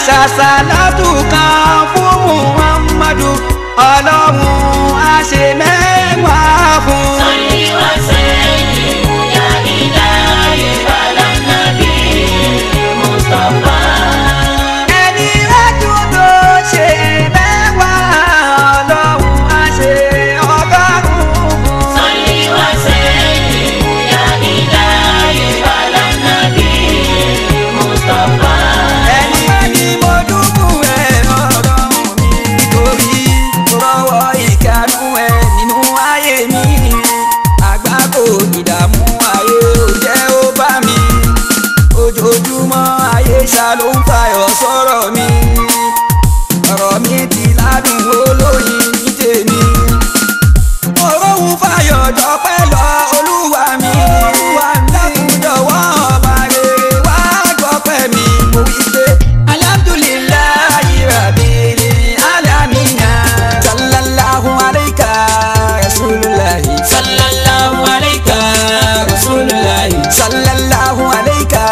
Ṣàṣàlátù kan fún Muhammadu, Ọlọ́run á ṣe mẹ́wàá fún. Salli wa sallim ya ilahi ala nabi Mustafa. Ẹni rájú tó ṣe mẹ́wàá, Ọlọ́run á ṣe ọgọ́rùn-ún fún. Salli wa sallim ya ilahi ala nabi Mustafa. Ẹni ní mo dúkù ẹ Ọlọ́run mi, torí rọ́wọ́ ìkànnú ẹ nínú ayé mi. Àgbákò ìdààmú ayé ò jẹ́ ó bá mi. Ojoojúmọ́ ayé ṣá ló ń fayọ̀ sọ̀rọ̀ mi. Ọ̀rọ̀ mi ti ládùn olóyin ní tèmi. Òróhùn fayọ̀ jọpẹ́ lọ Olúwa mi. Dákun jọ̀wọ́ ọba rere wá gbọ́pẹ́ mi. Mo wí pé alhamdulillahi rabbil alamina. Sallallahu alayka rasulullahi. Sallallahu alayka rasulullahi. Sallallahu alayka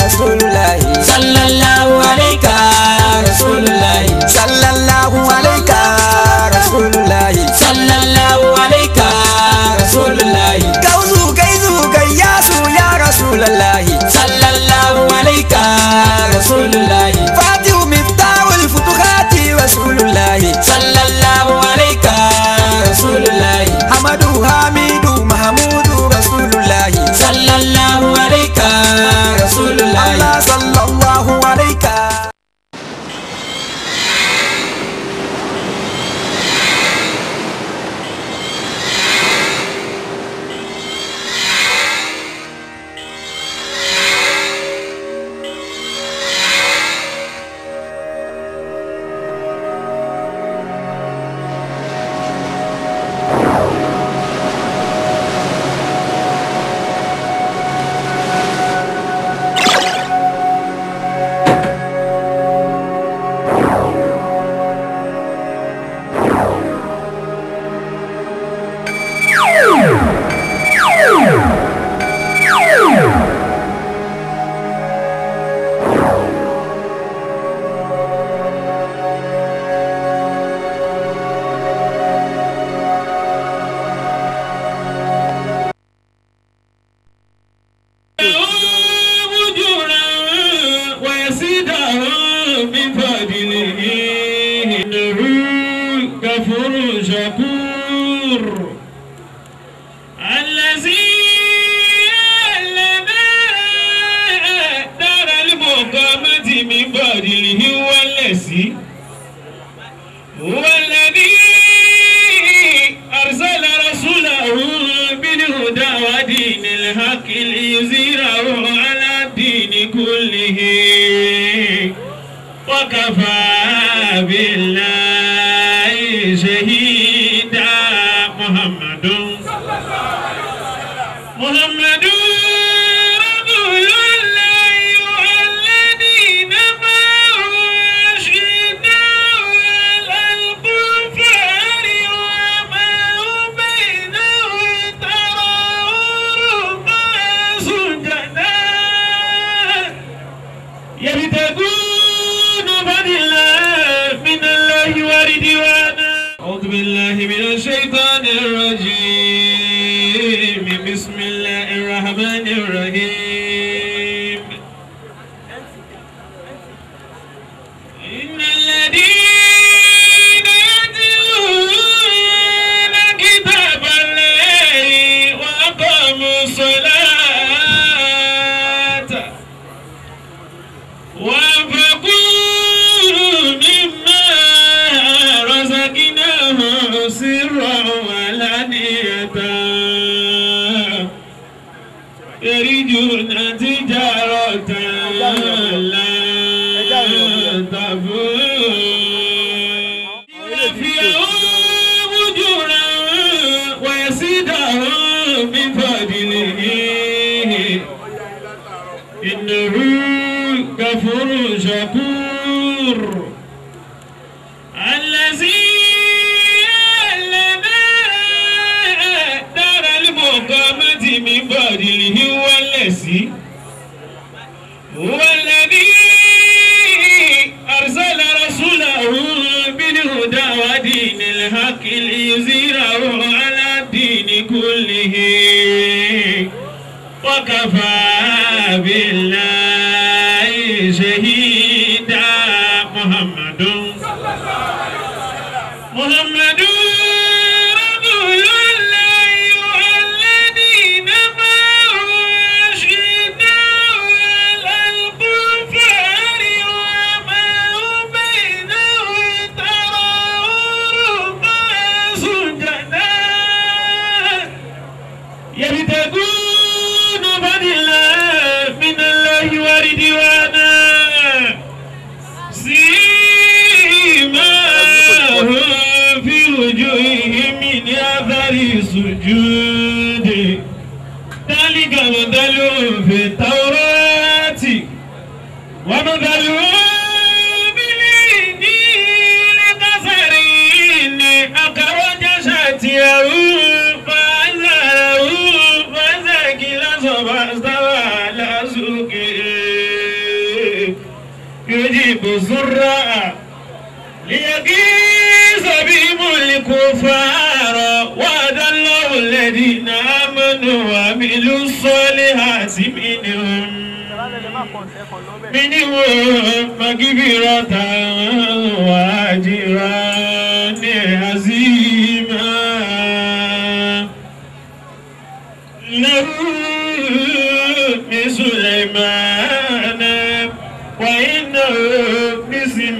rasulullahi. Sallallahu alayka rasulullahi. Sallallahu alayka rasulullahi. Sallallahu alayka rasulullahi. Gauzu gaizu gayyasu ya rasulullahi. Sallallahu alayka rasulullahi. Fatihu miftahul futuhati rasulullahi. Sallallahu alayka rasulullahi. Hamadu hamidu mahmudu rasulullahi. Sallallahu alayka rasulullahi. Allah sallallahu alayka. أجورا ويزيدهم من فضله إنه غفور شكور. الذي لنا دار المقامة من فضله هو الذي أرسل رسوله بالهدى ودين الحق ليظهره على الدين كله وكفى بالله شهيدا. محمد محمد رسول الله والذين معه أشداء على الكفار وما بينهم تراهم ركعا سجدا يبتغون فضلا من الله ورضوانا. أعوذ بالله من الشيطان الرجيم. بسم الله الرحمن الرحيم. إن الذين يتلون كتاب الله وأقاموا الصلاة وأنفقوا مما رزقناهم سرا وعلانية يرجون تجارة لن تبور. يوفيهم أجورهم ويزيدهم من فضله إنه غفور شكور. الذي لنا دار المقامة من فضله هو الذي وكفى بالله شهيدا. محمد محمد رسول الله والذين معه أشداء على الكفار رحماء بينهم تراهم ركعا سجدا يبتغون فضلا من الله ورضوانا سيماهم في وجوههم من أثر السجود ذلك مثلهم في التوراة ومثلهم بالإنجيل كزرع أخرج شطأه فآزره فاستغلظ فاستوى على سوقه يجيب الزراع ليغيظ بهم الكفار وعد الله الذين آمنوا وعملوا الصالحات منهم مغفرة وأجرا عظيما. له من سليمان وإنه بسم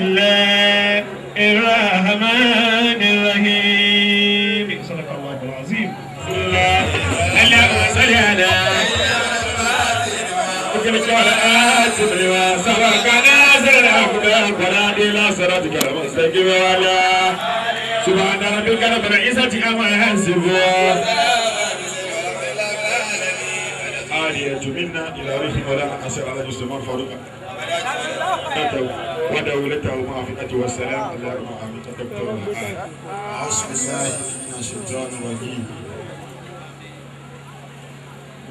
الله الرحمن الرحيم. صدق الله العظيم. اللهم صل على سبحان ربك رب العزة عما يصفون. آلية منا إلى روح مولانا أسأل على جسمان فاروق ودولته ومعافاته والسلام. اللهم آمين. أعوذ بالله من الشيطان الرجيم.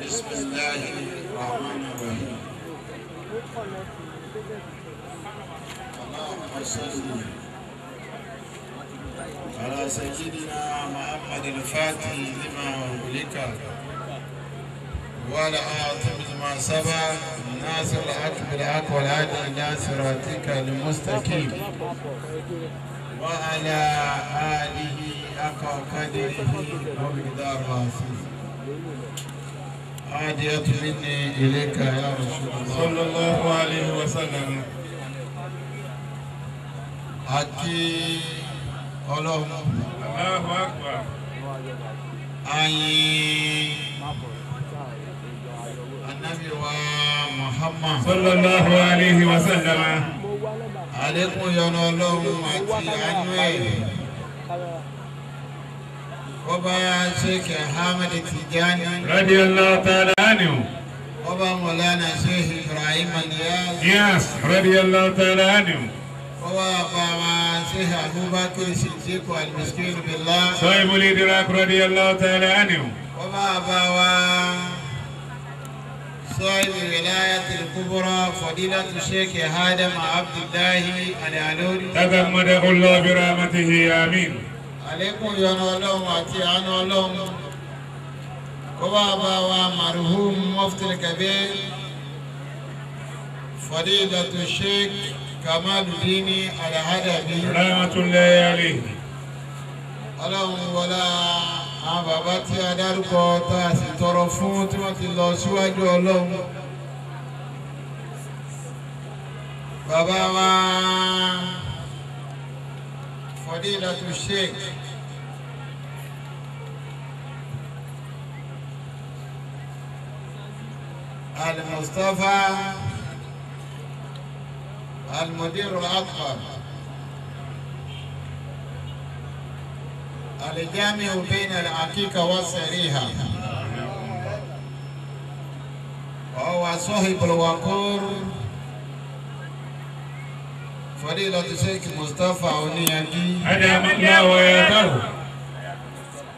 بسم الله الرحمن الرحيم. اللهم صل على سيدنا محمد الفاتح لما أغلق وعلى آتم ما سبق ناصر الحق بالحق والهادي إلى صراطك المستقيم وعلى آله حق قدره ومقداره العظيم. عادية مني إليك يا رسول الله صلى الله عليه وسلم. Àti Ọlọ́run. Allahu Akbar. Ayin Ànábì wa Muhammad sallallahu alayhi wa sallam. Àlékún yọ́nú Ọlọ́run àti àánú ẹ̀. Ọba Sheikh Ahmed Tijani radiyallahu ta'ala anhu. Ọba Mọ̀lánà Sheikh Ibrahim Niyas. Yes, radiyallahu ta'ala anhu. Ọba Bàbá Sheikh Abubakar Siddiq al-Miskin billah. Sahibul Idrak radiyallahu ta'ala anhu. Ọba Bàbá صاحب الولاية الكبرى فضيلة الشيخ آدم عبد الله العلوري. تغمده الله برحمته آمين. Àlékún yọ́nú Ọlọ́run àti àánú Ọlọ́run kó bá bá wa marhum Mufti Kabir Fadilatu Sheikh Kamaluddin Al-Adabi rahmatullahi alayhi. Ọlọ́run wọlá àwọn bàbá tí a dárúkọ tá a sì tọrọ fún tí wọ́n ti lọ síwájú Ọlọ́run. Bàbá wa Fadilatu Sheikh Al-Mustafa Al-Mudir Al-Akbar Al-Jami'u bayna al-Haqiqa wa-Sariha wa huwa sahib al-waqur Fadilatu Sheikh Mustapha Oníyanjú. Adamọ́lá wayatahu.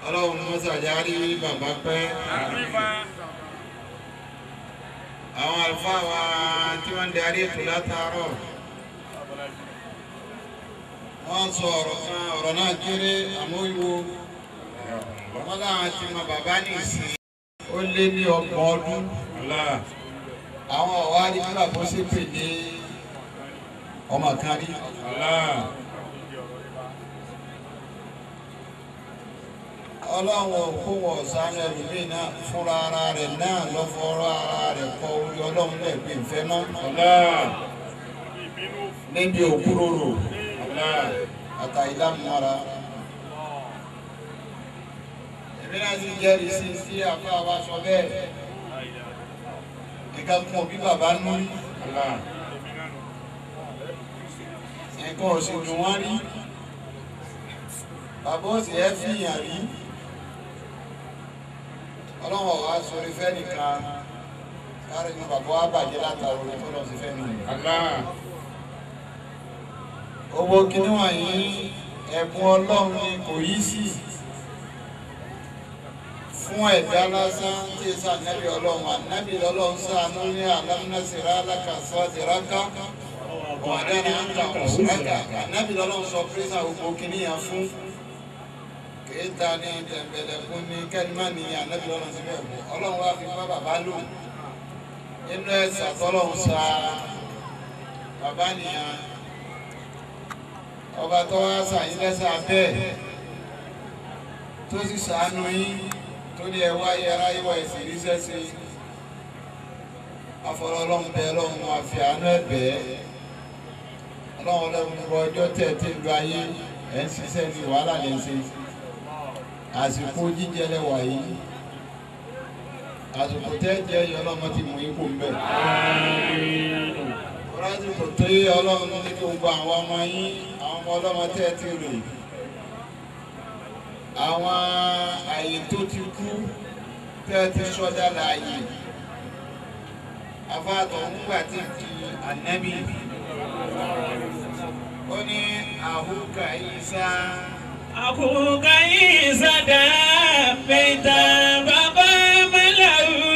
Ọlọ́run mọ́sá járí bàbá pẹ́. Àwọn àlùfáà wa tí wọ́n ń darí ètò látàárọ̀. Wọ́n sọ ọ̀rọ̀ kan, ọ̀rọ̀ náà kéré àmọ́ ìwo. Wọ́n láwọn ti mọ bàbá ní ìsìn. Ó lé ní 30 ọdún. Àwọn ọ̀wá rí bí bàbá ó ṣépè ní ọmọ kan rí. Ọlọ́run kó wọ̀ sánú ẹlòmíì náà fúnra ara rẹ̀ náà lọ́fọ̀ọ́rọ́ ara rẹ̀ kọ orí ọlọ́run lẹ́gbẹ̀ẹ́ ìfẹ́ mọ́. Níbi òkúròrò àtàìlámúra. Èmi náà sì jẹ́rìí sí sí àfa wa sọ bẹ́ẹ̀. Nǹkan kún òbí bàbá nú rí. Nǹkan ò sì dùn wọ́n rí. Bàbá ó sì ẹ́ fìyàn rí. Ọlọ́run ọ̀wá sórí fẹ́ nìkan kárí ni bàbá wa bàjẹ́ látara orí tó lọ sí fẹ́ mi. Owó kíní wọ̀nyí ẹ̀bùn Ọlọ́run ni kò yí sí fún ẹ̀dá lásán tí èsì ànábì Ọlọ́run ànábì Ọlọ́run ṣàánú ní alámúnásìrá alákàsọ́ tìráká ọ̀dánà àǹkà òṣùrákà ànábì Ọlọ́run sọ pírísà gbogbo kíní yẹn fún. Kéta ní tẹ̀m̀bẹ̀lẹ̀kún ní kẹ́límà ní ànábì Ọlọ́run síbẹ̀ bọ̀ Ọlọ́run wá fi bá bàbá lò inú ẹ̀sà tọ́lọ́run sa bàbá nìyẹn ọba tó wá sà yín lẹ́sà bẹ́ẹ̀ tó sì sàánú yín tó ní ẹ wá yẹra ìwà ẹ̀sìn ríṣẹ́ sí afọlọ́ Ọlọ́run bẹ́ẹ̀ Ọlọ́run àfi àánú ẹ̀ bẹ́ẹ̀ Ọlọ́run ọlọ́run gbọ́ ọjọ́ tẹ̀ tí ń lo ayé ẹ̀ ń ṣiṣẹ́ ní wàhálà lè ṣe. Àsìkò jíjẹ lẹ́wà yìí àsìkò tẹ́ jẹ́ yọ ọlọ́mọ ti mú ikú ń bẹ̀. Lásìkò tó yẹ Ọlọ́run ní kí gbogbo àwọn ọmọ yín àwọn ọmọ ọlọ́mọ tẹ́ ti rè àwọn àyè tó ti kú tẹ́ ti sọ́dá láàyè afáàtọ̀ ń gbà tí di ànábì ó ní àhúkà Ìsá. Àkùkà Ìsá dá mẹ́ta bàbá mẹ́lẹ́rù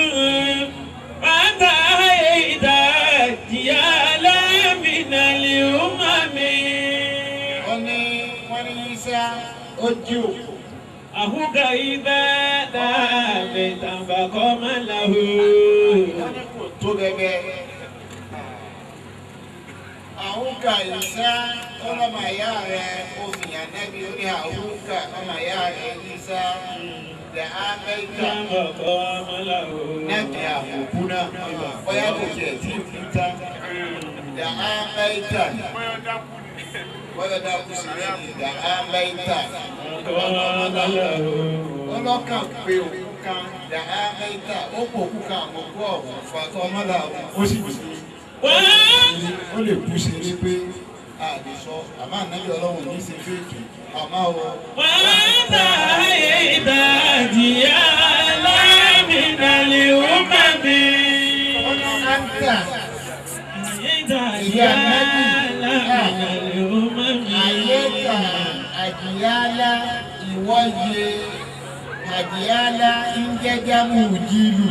bàtà ìdá jìyà lámìnà lè ó má mi. Ó ní wọ́n ní Ìsá ó jí òkú. Àkùkà Ìsá dá mẹ́ta bàbá mẹ́lẹ́rù. Wọ́n ní kò tó bẹ́ẹ̀. Àhúkà Ìsá ọlọ́mọ ìyá rẹ̀ òfìyàn nẹ́bí ó ní àhúkà ọmọ ìyá rẹ̀ Ìsá dẹ̀ ámẹ́ta nẹ́bí àbùkù náà bóyá kò tiẹ̀ tí ì kú tán dẹ̀ ámẹ́ta bóyá dákú sí lẹ́yìn dẹ̀ ámẹ́ta ọlọ́kàn pé òkú kan dẹ̀ ámẹ́ta ó pò òkú kan àmọ́kú ọ̀hún fàtọ́ ọmọdà ó sì kú ó lè kú sí ní pé a lè sọ àmọ́ ànábì Ọlọ́run ní í ṣe fèkì àmọ́ o. Wọ́n ta ìdájìyà lámìnà lè ó má mi. Ọ̀nà àǹtà Ìdájìyà lámìnà lè ó má mi. Àyẹ̀tà àjìyálá ìwọ́ye àjìyálá ń jẹ́jámù jìlù.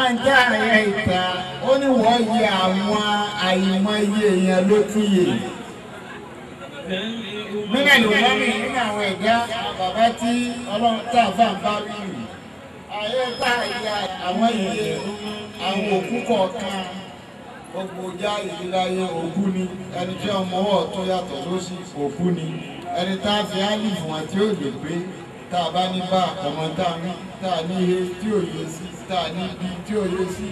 Àǹtà àyẹ̀tà ó ní wọ́n yẹ àwọn àìmọye èèyàn ló tún yè. Nínú ìlú wọn mi nínú àwọn ẹ̀dá bàbá tí Ọlọ́run tá a fà ń bá wí rì. Àyẹ̀tà àyà àwọn iye àwọn òkú kọ̀ọ̀kan gbogbo já ìdíláyé òkú ni ẹni tí ọmọ ọwọ́ tó yàtọ̀ sósì òkú ni ẹni tá a fi álìfù wọn tí ó lè pé tá a bá ní bá ọmọ tá a ní tá a ní he tí ò yé sí tá a ní bí tí ò yé sí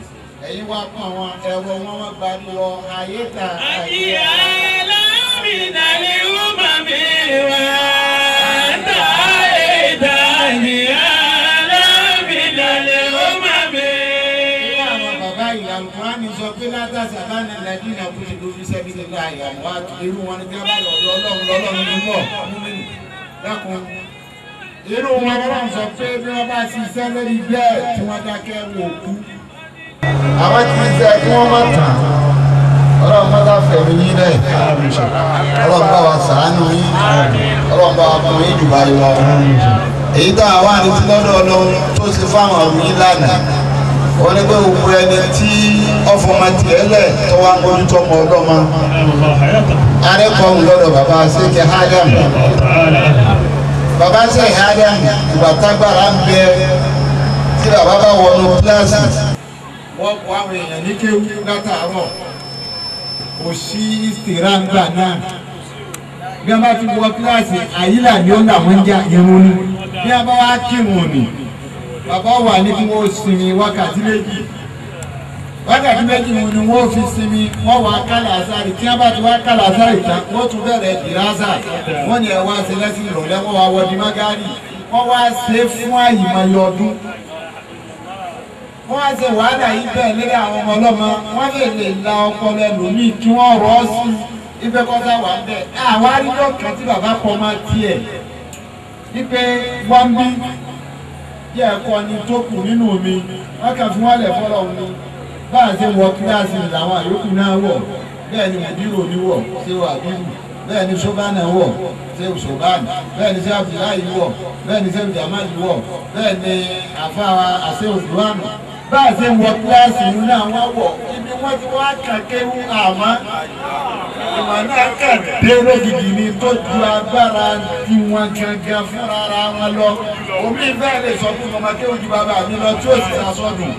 ẹ̀yin wá pọ̀ àwọn ẹ̀rọ wọn wọ́n gba lọ ayé ta Àjìyà lámìnà lè ó má mi wá. Ta ìdájìyà lámìnà lè ó má mi. Ilé àwọn bàbá ìlànà Kùránì sọ pé látàṣà bá ní Nàìjíríà kú sí lórí sẹ́bí ní láàyè àwọn àti irú wọn ní kí wọ́n bá lọ lọ Ọlọ́run lọ́lọ́run ní bọ̀ múmínì dákun. Irú wọn lọ́lọ́run sọ pé bí wọ́n bá ṣiṣẹ́ lórí bẹ́ẹ̀ tí wọ́n dákẹ́ wò kú. Àwọn tí ń sẹ́ kí wọ́n má tàn. Ọlọ́run má dá fẹ̀mí yín lẹ̀. Ọlọ́run bá wa ṣàánú yín. Ọlọ́run bá wa fún yín jù báyìí lọ. Èyí tá a wà ní ti lọ́dọ̀ Ọlọ́run tó ṣe fáwọn ọ̀run yín lánàá. Wọ́n ní pé gbogbo ẹni tí ọ̀fọ̀mọ tiẹ̀ lẹ̀ tó wá ń gbójú tọmọ ọlọ́mọ. Arẹ́kọ̀ọ́ lọ́dọ̀ bàbá Ṣéke Ádámù. Bàbá Ṣéke Ádámù ìgbà tágbára ń bẹ Tí bàbá bá wọnú kíláàsì wọ́n kọ́ àwọn èèyàn ní kéwú látàárọ̀ kò sí ìsìtìráǹgbà náà. Bí wọ́n bá ti wọ kíláàsì àyílà ni ó làwọn ń já irun ni. Bí wọ́n bá wá kírun òní bàbá wà ní kí wọ́n sinmi wákàtí méjì. Wákàtí méjì ni wọ́n fi sinmi wọ́n wá kálà sáré tí wọ́n bá ti wá kálà sáré tán wọ́n tún bẹ̀rẹ̀ dìrásà wọ́n ní ẹ̀ wá ṣe lẹ́sìn ìrọ̀lẹ́ wọ́n wá wọ dìmágárì wọ́n wá ṣe fún àyìnbáyé ọdún. Wọ́n wá ṣe wàhálà yìí bẹ́ẹ̀ lérí àwọn ọmọ ọlọ́mọ wọ́n lè la ọpọlọ ẹlòmíì kí wọ́n rọ́ ọ́ sí ibẹ̀ kọ́sá wà ń bẹ̀. Àwọn arígbọ́ kan tí bàbá kọ́ máa tiẹ̀ wípé wọ́n bí yẹ ẹ̀kọ́ ni tó kù nínú mi wọ́n kàn fún wọn lẹ̀ fọlọ́ mi. Bá a ṣe wọ kíláàsì làwọn àyókù náà wọ̀ bẹ́ẹ̀ ni mùdírò mi wọ̀ ṣé wà bíbù bẹ́ẹ̀ ni sọ́bánà wọ̀ ṣé ṣọ́bánà bẹ́ẹ̀ ni ṣé abdullahi wọ̀ bẹ́ẹ̀ ni ṣé jamali wọ̀ bẹ́ẹ̀ ni àfáà àṣẹ òdùwànù. Bá a ṣe wọ kíláàsì náà wọ́n wọ̀ ibi wọ́n ti wá kàn kéwú àmọ́ ìmọ̀ náà kàn dé lógìkì ni tó ju agbára tí wọ́n gangan fúnra ara wọn lọ. Omi bẹ́ẹ̀ lè sọ fún ọmọ kéwú ju bàbá mi lọ tí ó sì sasọ́dùn.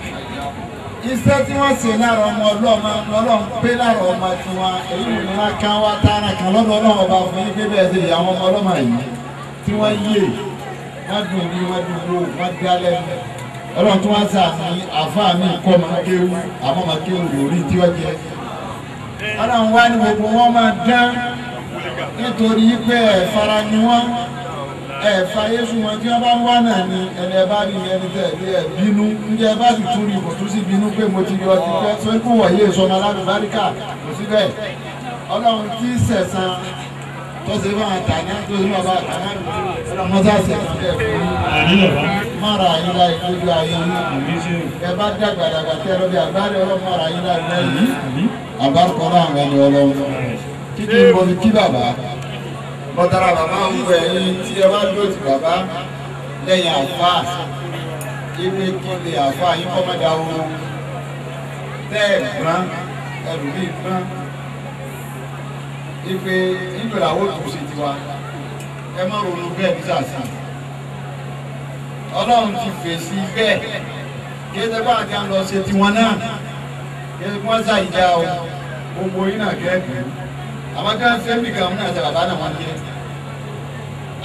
Iṣẹ́ tí wọ́n ṣe lára ọmọ ọlọ́mọ lọ́lọ́run pé lára ọmọ tiwọn èyí ni wọ́n kán wá tààrà kan lọ́dọ̀ ọlọ́run ọba fún yín pé bẹ́ẹ̀ ṣe ìyá àwọn ọmọ ọlọ́mọ yìí tí wọ́n yé wọ́n dùn ní wọ́n dùn wò wọ́n dá lẹ́nu. Ọlọ́run tí wọ́n sà ní àáfàá mi kọ́ máa kéwú àmọ́ máa kéwú lórí tí wọ́n jẹ. Ọlọ́run wá ní gbogbo wọn máa dán nítorí pé ẹ̀fara ni wọ́n ẹ̀fà yéṣu wọn tí wọ́n bá ń wá náà ni ẹni ẹ bá rí ẹni tẹ̀ ẹ bínú ní ẹ bá sì tún rí kò tún sí bínú pé mo ti yọ ti pẹ́ sórí kò wọ̀nyí sọmọ alábìbáríkà kò sí bẹ́ẹ̀. Ọlọ́run tí sẹ̀sán tó ṣe fún àtàná tó ṣe fún bàbá àtàná ọlọ́run mọ́tà sẹ̀sán bẹ́ẹ̀ fún yín mọ́ra yín láì lójú ayé yín ẹ bá dàgbà dàgbà tẹ́ lọ́bí àgbáre ọlọ́run mọ́ra yín láì lẹ́yìn àbárúkọ láwọn ẹni ọlọ́run kíkí ń bọ̀ fi kí bàbá bọ́tara bàbá ń wẹ̀ yín tí ẹ bá dúró ti bàbá lẹ́yìn àfa ibi kíni àfa yín kọ́ mọ́dà wo tẹ́ ẹ̀ gbọ́n ẹlòmíì gbọ́n ipe ìgbèrè àwọn òtún ṣe tiwa ẹ má ronú bẹ́ẹ̀ ní sàṣì ọlọ́run ti fèsì bẹ́ẹ̀ kí ẹ bá àti à ń lọ ṣe tiwọn náà kí ẹ wọ́n ṣàìjà o gbogbo yín náà kẹ́ẹ̀dùn àwọn tí wọ́n ṣe ń bì kan náà ṣe bàbá náà wọ́n jẹ́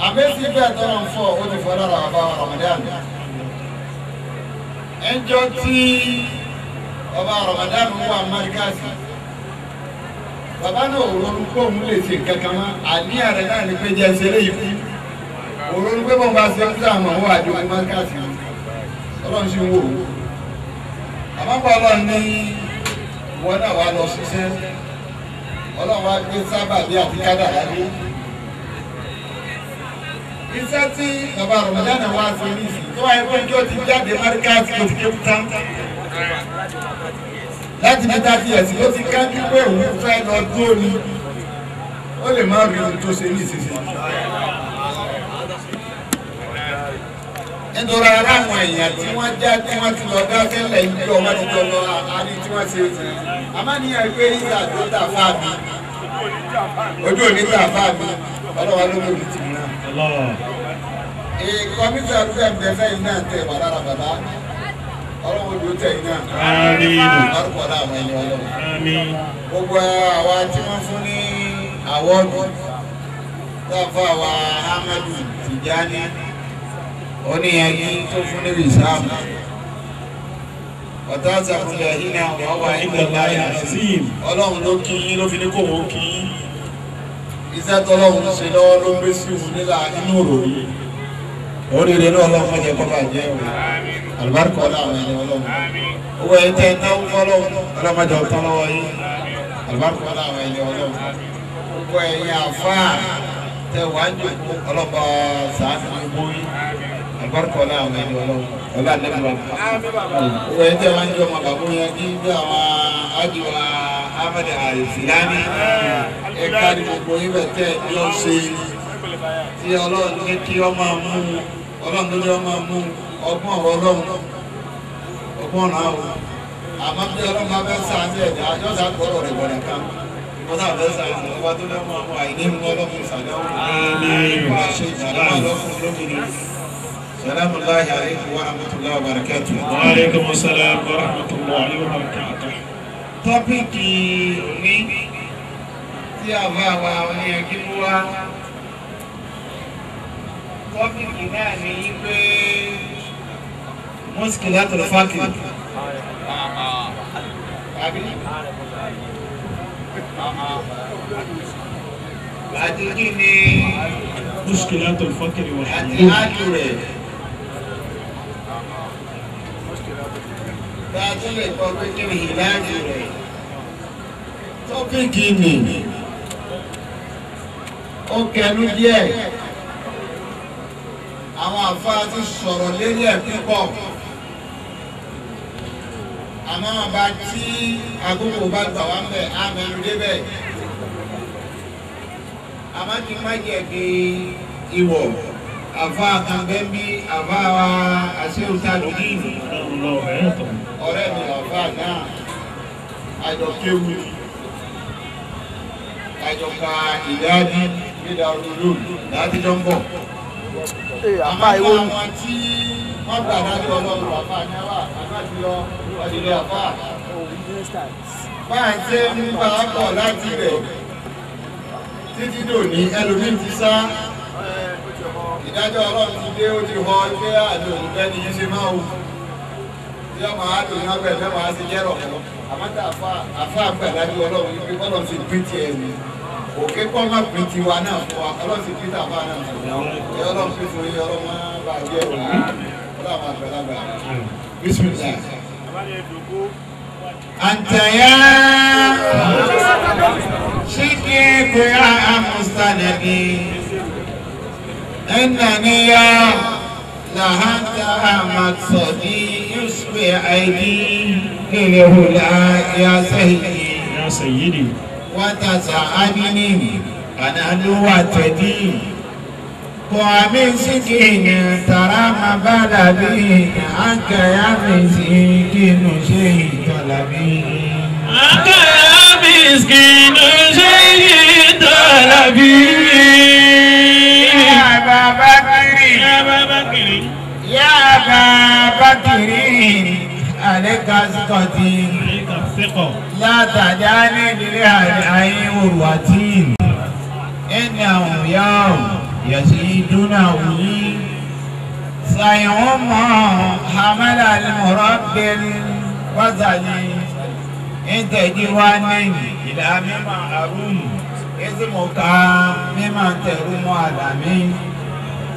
àmẹ́sí bẹ́ẹ̀ tọrọ ń fọ́ ó ti fọ́ lára bàbá Ramadan ẹnjọ́ tí ọba Ramadan wà márikàsì bàbá náà ò ronú pé òun lè ṣe kankan mọ́ àníyàn rẹ̀ náà ní pé jẹ́ ṣeré yìí kú ò ronú pé bọ́n bá ṣe ń sá àmọ́ òun àjò márikàsì ọlọ́run sì ń wò ó àmọ́ bọ́ ọlọ́run ní ìwọ náà wà lọ ṣiṣẹ́ ọlọ́run wá gbé sábàbí àti kádàrá dé. Iṣẹ́ tí bàbá Ramadan wá ṣe ní ìsìn tó wáyé pé kí ó ti jáde márikàsì kò ti kéwú tán. Láti bí 30 years ló ti kájú pé òun fẹ́ lọ dúró ni ó lè má rí ohun tó ṣe ní ìsinsìnyí. Nítorí ara àwọn èèyàn tí wọ́n já tí wọ́n ti lọ dá sẹ́lẹ̀ ìjọ wọ́n ti jọ lọ àárín tí wọ́n ṣe. Àmọ́ níyàn pé ìgbà tó tà fáà mi ojú òní tà fáà mi ọlọ́wà ló lòdì tì mí náà. Kọ́mísà rúbẹ̀ ń bẹ fẹ́yìn náà tẹ̀ wà lára bàbá ọlọ́wọ́ ojú tẹ̀ yín náà. Lárúkọ náà àwọn ẹni ọlọ́wọ́. Gbogbo àwa tí wọ́n fún ní àwọ́ọ̀dù táfà wa Ahmadu Tijani oníyanjú tó fún ní rìsáàmù. Ọ̀tá àtàkùnlẹ̀ yìí náà wọ́n wà nígbà láyé ọlọ́run ló kí yín ló fi ní kò wọ́n kí yín. Iṣẹ́ tọ́lọ́run ṣe lọ́wọ́ ló ń gbé sí òun nílà inú òròyìn. Oríire náà ọlọ́run má jẹ́ kó bàjẹ́ o. Àlùbáríkà ọlọ́run ẹni ọlọ́run. Owó ẹni tẹ́ ẹ náwó fọlọ́run ọlọ́run má jẹ́ ọ̀tán lọ́wọ́ yín. Àlùbáríkà ọlọ́run ẹni ọlọ́run. Gbogbo ẹ̀yin àfáà tẹ wàá jòkó ọlọ́ba sàánú gbogbo yín. Àlùbáríkà ọlọ́run ẹni ọlọ́run. Ọlá nẹ́bí wa. Owó ẹni tẹ́ wàá ń jọ ọmọ bàbá yẹn kí bí àwọn àjùwà Ahmed Alfilani ẹ̀ka ní gbogbo yín bẹ̀ tẹ́ ẹ jọ ṣe tí ọlọ́run ní kí ọ máa mú ọlọ́run tó ní ọ máa mú ọgbọ́n ọ̀rọ̀ ọlọ́run ọgbọ́n ọ̀nà àwọn àmọ́ bí ọlọ́run bá fẹ́ sàánú ẹ̀dá yóò sá gbọ́rọ̀ rẹ̀ gbọ́dọ̀ kan wọ́n sá fẹ́ sàánú ọba tó lọ́mọ àwọn àìní mú ọlọ́run sàdáwò wọ́n ṣe ìjàmbá lọ́kùnrin lómìnir Salamu alaykum wa rahmatullahi wa barakatuh. Wa alaykum assalam wa rahmatullahi wa barakatuh. Tọ́pìkì òní tí a bá wa oníyanjú mú wá. Tọ́pìkì náà ní pé muskilatul faqr. Àbí? Àti kí ni muskilatul faqr wal àti ájú rẹ̀. Bá a tún lè kọ́ pé kí ni ìlàjì rẹ̀. Tọ́pìkì ni ó kẹnu díẹ̀. Àwọn àfáà ti sọ̀rọ̀ lérí ẹ̀ púpọ̀. Àmọ́ ọba tí àkókò bá gbà wá ń bẹ̀ á mẹ́nu débẹ̀. Àmọ́ kí n má jẹ̀bi ìwọ̀ àfáà kan bẹ́ẹ̀ bí àfáà wa àṣewùsá lòdì. Ọ̀rẹ́ mi àfáà náà àjọ kéwu ni àjọ ka ìdájí nídà olúlu láti jọ ń bọ̀. Àmọ́ àwọn tí wọ́n gbà dájú ọlọ́run àfáà ní wà àfáà ti lọ ọdílé àfáà. Bá a ṣe ń bá a bọ̀ láti rẹ̀ títí dòní ẹlòmíì ti sá. Ìdájọ́ ọlọ́run ti dé ó ti họ pé àjọ òǹfẹ́ ni yín ṣe máa wù. Tí ọmọ àádùn ní ọbẹ̀ fẹ́ máa ṣe jẹ́rọ̀ mọ́. Àmọ́ tá àfáà gbà dájú ọlọ́run yìí pé bọ́lọ̀ ti pín tiẹ̀ ni. Òkè kọ́ má pín tiwa náà fún wa, ọlọ́run ti pín tàfáà náà fún wa. Ẹ ọlọ́run pín fún yín, ọlọ́run máa bá a jẹ́ òun. Ọlọ́run àgbàlagbà. Bismillah. Anta ya shikiku ya mustanadi innani ya lahanta maqsadi yusbi aidi lilhula ya sayyidi ya sayyidi wa tasa'adini ana luwatadi ومن سكين ترى ما بدا به عنك يا مسكين شيء طلبي عنك يا مسكين شيء طلبي يا أبا بكر يا أبا بكر يا أبا بكر عليك ثقتي عليك الثقة لا تدعني للهدي عروتي إنهم يوم يزيدون ولي سيهم حمل المربي الوزني انت جواني إلى مما أروم اسمك مما تروم عالمي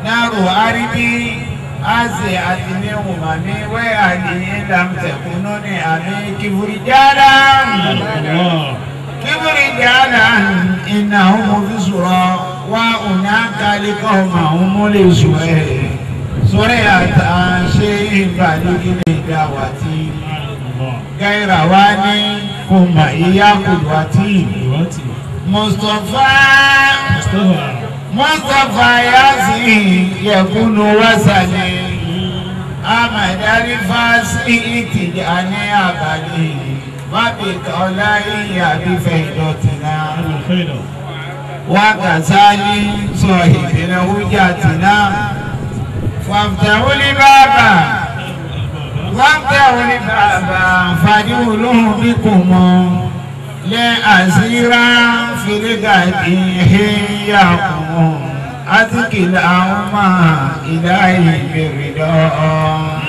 نار أربي أزي أتني أمامي وأهلي لم تكونني أمي كفرجالا كفرجالا إنهم في سورة وهناك لقومهم لسوء سورة شيء بالغ لدعوتي غير واني كما هي قدوتي مصطفى مصطفى ياسين يكون وسني أحمد الفاسي تجاني أبدي وبقوله بفيدتنا وكذلك صاحب حجتنا فافتحوا الباب فافتحوا الباب فادخلوا بكم لأسيرا في الغد حياكم أثقل أما إلهي بالرضا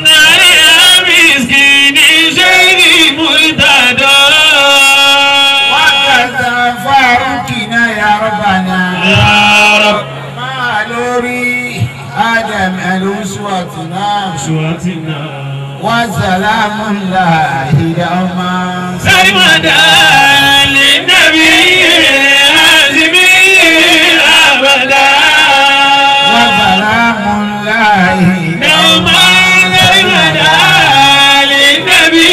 يا مسكين شيء مرتدى وكذا يا ربنا يا رب ما لوري آدم الأسوتنا أسوتنا وسلام الله دوما سرمدا للنبي الهاشمي أبدا وسلام الله دوما سرمدا للنبي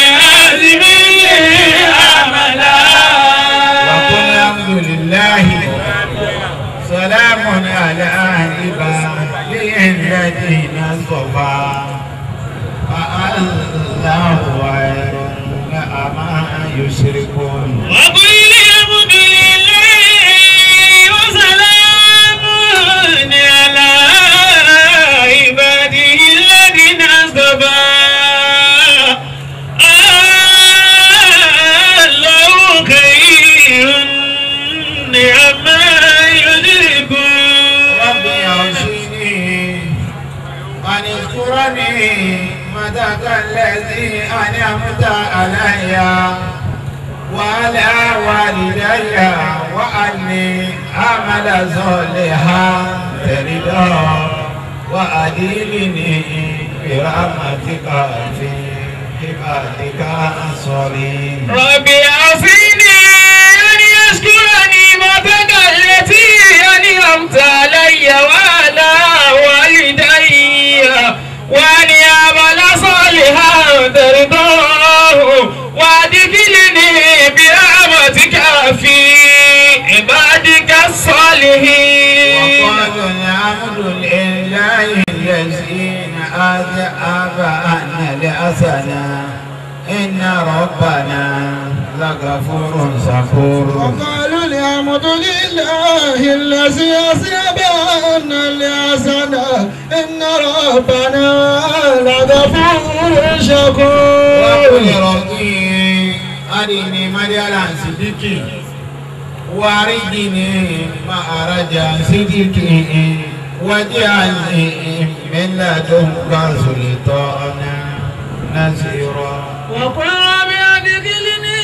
الهاشمي أبدا وقل الحمد لله سلام على عباده الذين اصطفى الله خير أما يشركون. أنعمت علي وعلى والدي وأني أعمل صالحا ترضاه وأدخلني برحمتك في عبادك الصالحين. ربي أوصني أن أشكر نعمتك التي أنعمت علي وعلى والدي وأن أعمل صالحا ترضاه وأدخلني برحمتك في عبادك الصالحين. وقالوا الحمد لله الذي أذهب عنا الحزن إن ربنا لغفور شكور. وقالوا الحمد لله الذي أذهب عنا الحزن إن ربنا لغفور شكور. وقل ربي أرني مدينة صديقي واردني مأرجا صديقي واجعلني من لدنك سلطانا نصيرا. وقل رب أدخلني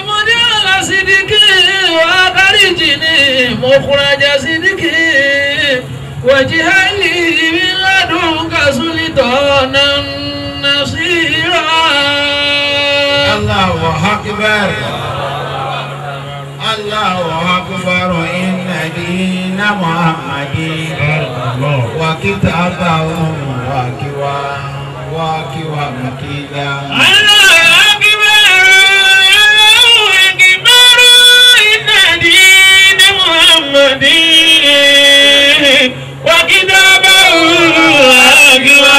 مدخل صدق وأخرجني مخرج صدق واجعل لي من لدنك سلطانا نصيرا. الله أكبر الله أكبر إن دين محمد وكتابه واكوا واكوا مكيدا. الله أكبر الله أكبر إن دين محمد وكتابه واكوا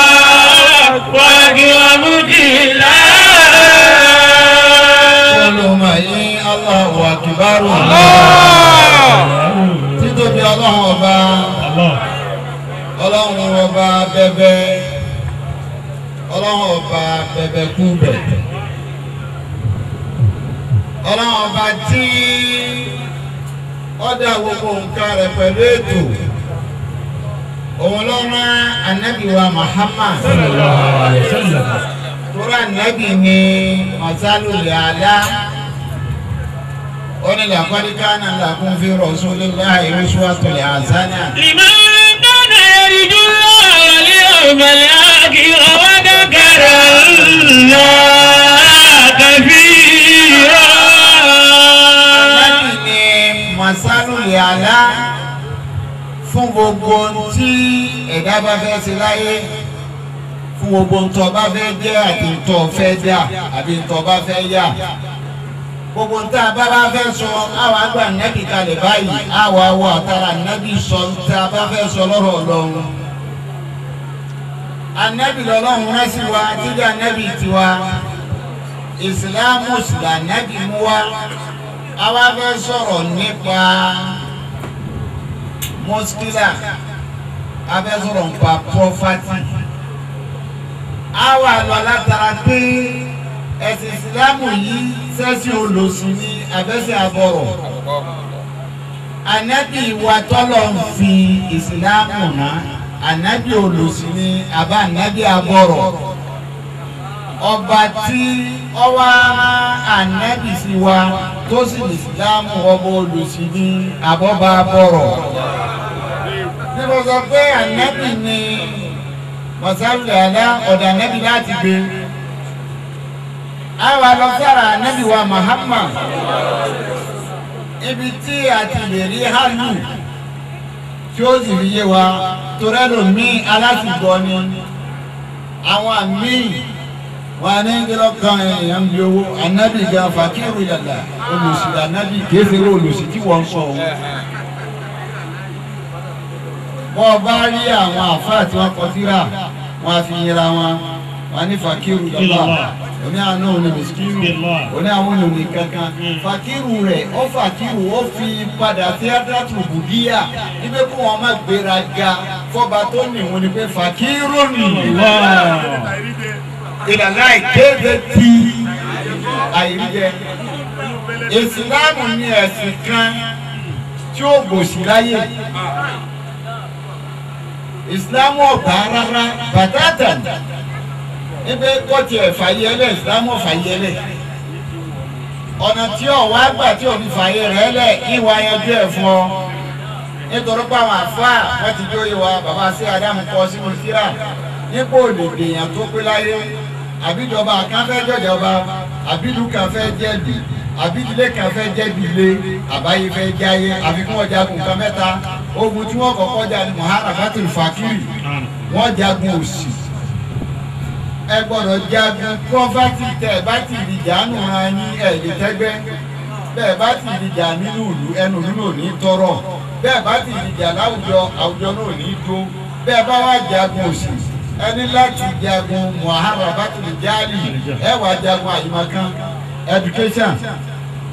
واكوا مكيدا. Allahu Akbar. Títóbi Ọlọ́run ọba, Ọlọ́run ọba bẹ̀bẹ̀, Ọlọ́run ọba bẹ̀bẹ̀ kú bẹ̀. Ọlọ́run ọba tí ó dá gbogbo nǹkan rẹ̀ pẹ̀lú ètò. Òun ló rán Ànábì wa Muhammad. Tóra Ànábì ni Masalul Ala. Ó ní laqad kana lakum fi rasulillahi uswatun hasanah. Liman kana yarju Allaha wal yawmal akhir wa dhakara Allaha kathira. Ànábì ni Masalul Ala fún gbogbo tí ẹ̀dá bá fẹ́ ṣe láyé, fún gbogbo ntọ́ bá fẹ́ jẹ́ àti ntọ́ fẹ́ dà àbí ntọ́ bá fẹ́ yà. Gbogbo ntá bá bá fẹ́ sọ àwọn àgbà nẹ́bí kalẹ̀ báyìí àwọn awọ àtàrà nẹ́bí sọ ntá bá fẹ́ sọ lọ́rọ̀ Ọlọ́run. Anẹ́bí lọ́lọ́run rán sí wa títí anẹ́bí tiwa. Ìsìlámù sì lànẹ́bí mú wa. Àwa fẹ́ sọ̀rọ̀ nípa mọ́síkílà, a fẹ́ sọ̀rọ̀ nípa pọ́fátì. Àwa lọ látara pé ẹ̀sìn ìsìlámù yìí sẹ́sìn olòṣì ní abẹ́sẹ̀ àbọ̀rọ̀. Ànábì wa tọ́lọ̀ ń fi ìsìlámù náà, ànábì olòṣì ní àbá ànábì àbọ̀rọ̀. Ọba tí ọwá ànábì sí wa tó sì ní ìsìlámù ọba olòṣì ní àbọ̀bà àbọ̀rọ̀. Bí mo sọ pé ànábì ni Masalul Ala ọ̀dà ànábì láti gbé. Àwa lọ sára ànábì wa Muhammad ibi tí a ti lè rí hálù tí ó sì fi yé wa torí ẹlòmíì alásìgbọ́ ni àwọn àmì wọn ní kílọ̀ kan èèyàn bí owó ànábì gan fàkírù yàrá olùsí ànábì kéésì olùsí tí wọ́n ń sọ òun. Bọ́ ọ bá rí àwọn àfáà tí wọ́n kọ tírà wọ́n á fi yẹra wọn wọ́n á ní fàkírù yàrá oní àná òní mìsíkírù oní àwọn òní kankan fàkírù rẹ̀ ó fàkírù ó fi padà sí adratu bùdíyà níbẹ̀ kó wọn má gbéra ga fọba tó níwọ̀n ni pé fàkírù nì ìlànà ìkéde ti àìríjẹ. Ìsìláàmù ní ẹ̀sìn kan tí ó gbòsì láyé. Ìsìláàmù ọ̀gbà rárá bàtàtà. Ibi kọ́tì ẹ̀ fàyè ẹlẹ̀ ìsìlámù fàyè ẹlẹ̀. Ọ̀nà tí ọ̀ wá gbà tí òfin fàyè rẹ̀ lẹ̀ ìwà yanjú ẹ̀ fún ọ. Nítorí pé àwọn àfáà wọ́n ti jó ìwà bàbá sí Ádámù kọ sínú síra. Nípò òdèdè èèyàn tó pé láyé. Àbíjọba kan fẹ́ jọjọba, àbílù kan fẹ́ jẹ̀bi, àbídílé kan fẹ́ jẹ̀bi ilé, àbáyé fẹ́ jáyé, àfikún ọjàgùn kan mẹ́ta. Ogun tí wọ́n kọ́kọ́ jà ní Muharabatul Fakiri, wọ́n jagun òṣì. Ẹ gbọ́dọ̀ jagun pọ́fátì tẹ́ ẹ bá ti dìjà nù ra yín ẹ̀ lè tẹ́gbẹ́. Bẹ́ẹ̀ bá ti dìjà nínú ìlú ẹnu ìlú náà ní tọrọ. Bẹ́ẹ̀ bá ti dìjà láwùjọ àwùjọ náà ní dó. Bẹ́ẹ̀ bá wá jagun òṣì ẹni láti jagun Muharabatul Jali ẹ wá jagun àyìnmọ̀kan education.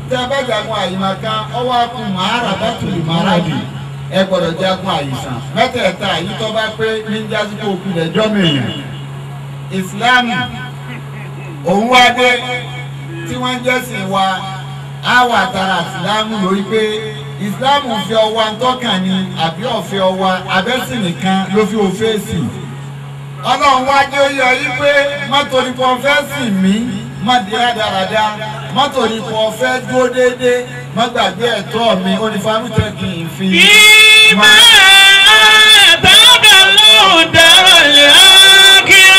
Tẹ́ ẹ bá jagun àyìnmọ̀kan ọwọ́ akun Muharabatul Maradi ẹ gbọ́dọ̀ jagun àyìsàn. Mẹ́tẹ̀ẹ̀ta yìí tó bá pé ní jásíkò òkúlẹ̀ jọ́mìyàn. Ìsìláàmù òun wá dé tí wọ́n jẹ́sìn wa á wà tara ìsìláàmù lórí pé ìsìláàmù fi ọwa ń tọ́kàn ni àbí ọ̀fẹ́ ọwa abẹ́sìn nìkan ló fi òféèsì. Ọlọ́run wá jẹ́ oyè yí pé mọ́tò ní kò fẹ́ sìn mí má di rádaràda mọ́tò ní kò fẹ́ dúró déédéé má gbàgbé ẹ̀tọ́ mi ó ní famítẹ́ kì í fi. Ìmọ̀ àtàkà lóhùn dára lè ákíá.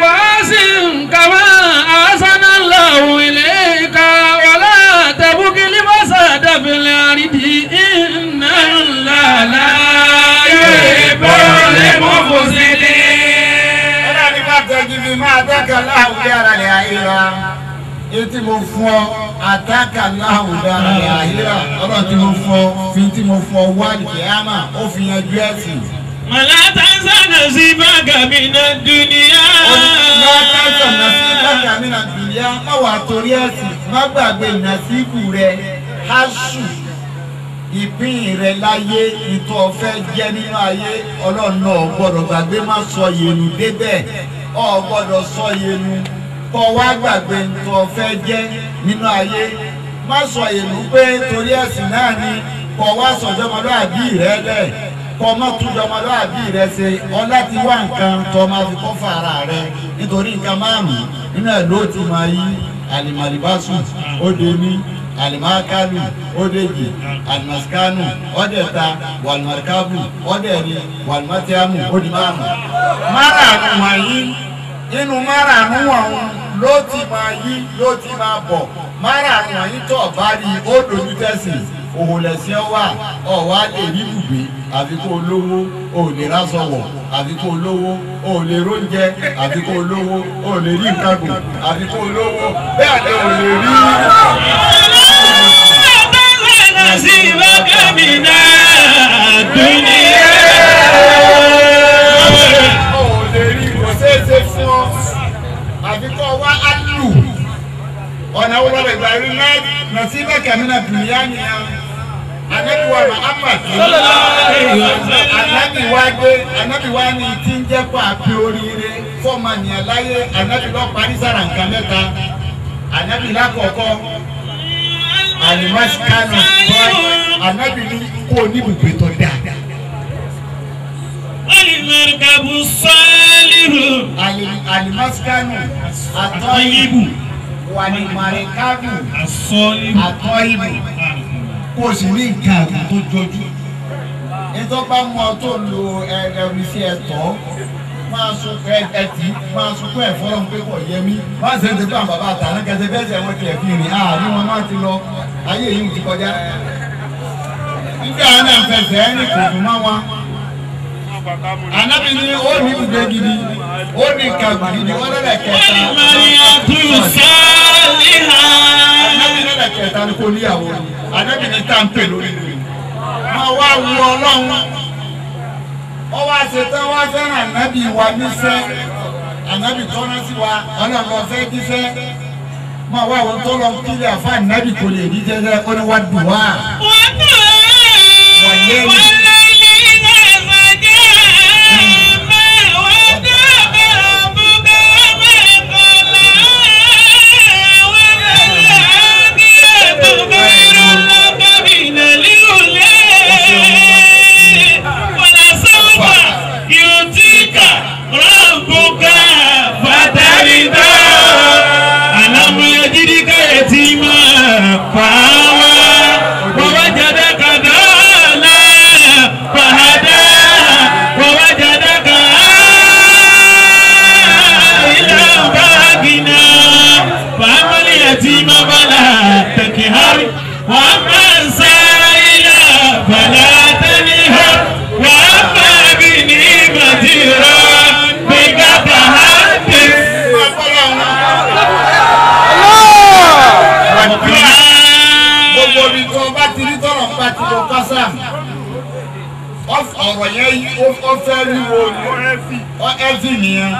وأحسن كما أحسن الله إليك ولا تبغ الفساد في الأرض إن الله لا يحب المفسدين. Ọlọ́run ní bá tẹ́jú bí máa dákà láwùjọ ara rẹ̀ àyíra. Èyí tí mo fún ọ, àtàkà láwùjọ ara rẹ̀ àyíra. Ọlọ́run tí mo fún ọ, fi tí mo fún ọ wá àlìkìyámà, ó fi yanjú ẹ̀sìn. ولا تنس نصيبك من الدنيا. Látàkà nàṣíbàkà mìíràn dùnìyà, má wàá torí ẹ̀sìn, má gbàgbé nàṣíbù rẹ̀, háṣù ìpín rẹ̀ láyé ìtọ́ fẹ́ jẹ́ nínú ayé ọlọ́run náà gbọ́dọ̀ gbàgbé má sọ yẹnu débẹ̀ ọ gbọ́dọ̀ sọ yẹnu kọ́ wá gbàgbé ìtọ́ fẹ́ jẹ́ nínú ayé má sọ yẹnu pé torí ẹ̀sìn náà ni kọ́ wá sọ̀jọ́mọlúàbí rẹ lẹ̀ kọ́ má túnjọmọlúàbí rẹ ṣe ọlá ti wá nǹkan tọ́ máa fi kọ́ fara rẹ nítorí nǹkan márùn-ún nínú ẹ̀ ló ti máa yí àlìmàlìbásù ó dé ní alimakalu odeji alimasikanu ọdẹta walimarikabu ọdẹrin walimatiamu odimamu. Márààrún wọ̀nyí inú márààrún wọ̀nyí ló ti máa yí ló ti máa bọ̀ márààrún wọ̀nyí tó bá rí ó dojú tẹ̀sìn òhòlẹ̀sìn wà ọ̀wá lè rí ibùgbé àfi kó lówó ò lè rásọ wọ̀ àfi kó lówó ò lè róúnjẹ àfi kó lówó ò lè rí nǹkan gùn àfi kó lówó bẹ́ẹ̀ ni ò lè rí. نصيبك من الدنيا. Ò lè rí kò ṣeéṣe fún ọ àfi kó wá álù ọ̀nà wo lọ́wọ́ ìgbà rí nasibaka mina dunya nìyẹn. Anabi wa Muhammad anabi wa gbé anabi wa ni tí ń jẹ́ kó àpè oríire fọ́ọ̀mù àníyàn láyé anabi lọ parí sára nǹkan mẹ́ta anabi lákọ̀ọ́kọ́ alimasikanu anabi ní kó o ní ibùgbé tó dáa. والمركب الصالح. Alimasikanu atọ́yìnbù wàlìmàríkàbù atọ́yìnbù kó o sì ní nǹkan àgùn tó jọjú. Nítorí bá mú ọ tó lo ẹrù sí ẹ̀tọ́ máa sunkún ẹtì máa sunkún ẹ̀fọ́ lọ́n pé kò yẹ mí. Má ṣe ń tẹ́tọ́ àwọn bàbá àtàná kẹsẹ̀ bẹ́ẹ̀ sẹ̀ wọ́n ti ẹ̀ fi rìn àárín wọn má ti lọ ayé yìí ti kọjá. Nígbà náà fẹsẹ̀ ẹ́ ní kò dùn mọ́ wọn. Ànábì ní ó ní ibùgbé gidi, ó ní nǹkan gidi, ó lọ́lẹ̀ kẹta. والمرأة الصالحة. Ànábì lọ́lẹ̀ kẹta ni kò níyàwó. Ànábì ní tá à ń pè lórí rẹ̀. Máa wá wu Ọlọ́run. Ó wá ṣetán wá fẹ́ràn ànábì wa níṣẹ́. Ànábì tọ́ná sí wa, Ọlọ́run lọ fẹ́ jíṣẹ́. Máa wá àwọn tó lọ kílẹ̀ àfa ànábì kò lè rí jẹ́jẹ́ ó ní wá dùn wá. والليل إذا سجى ما ودعك ربك وما قلى وللآخرة خير لك من الأولى ولسوف sí nìyẹn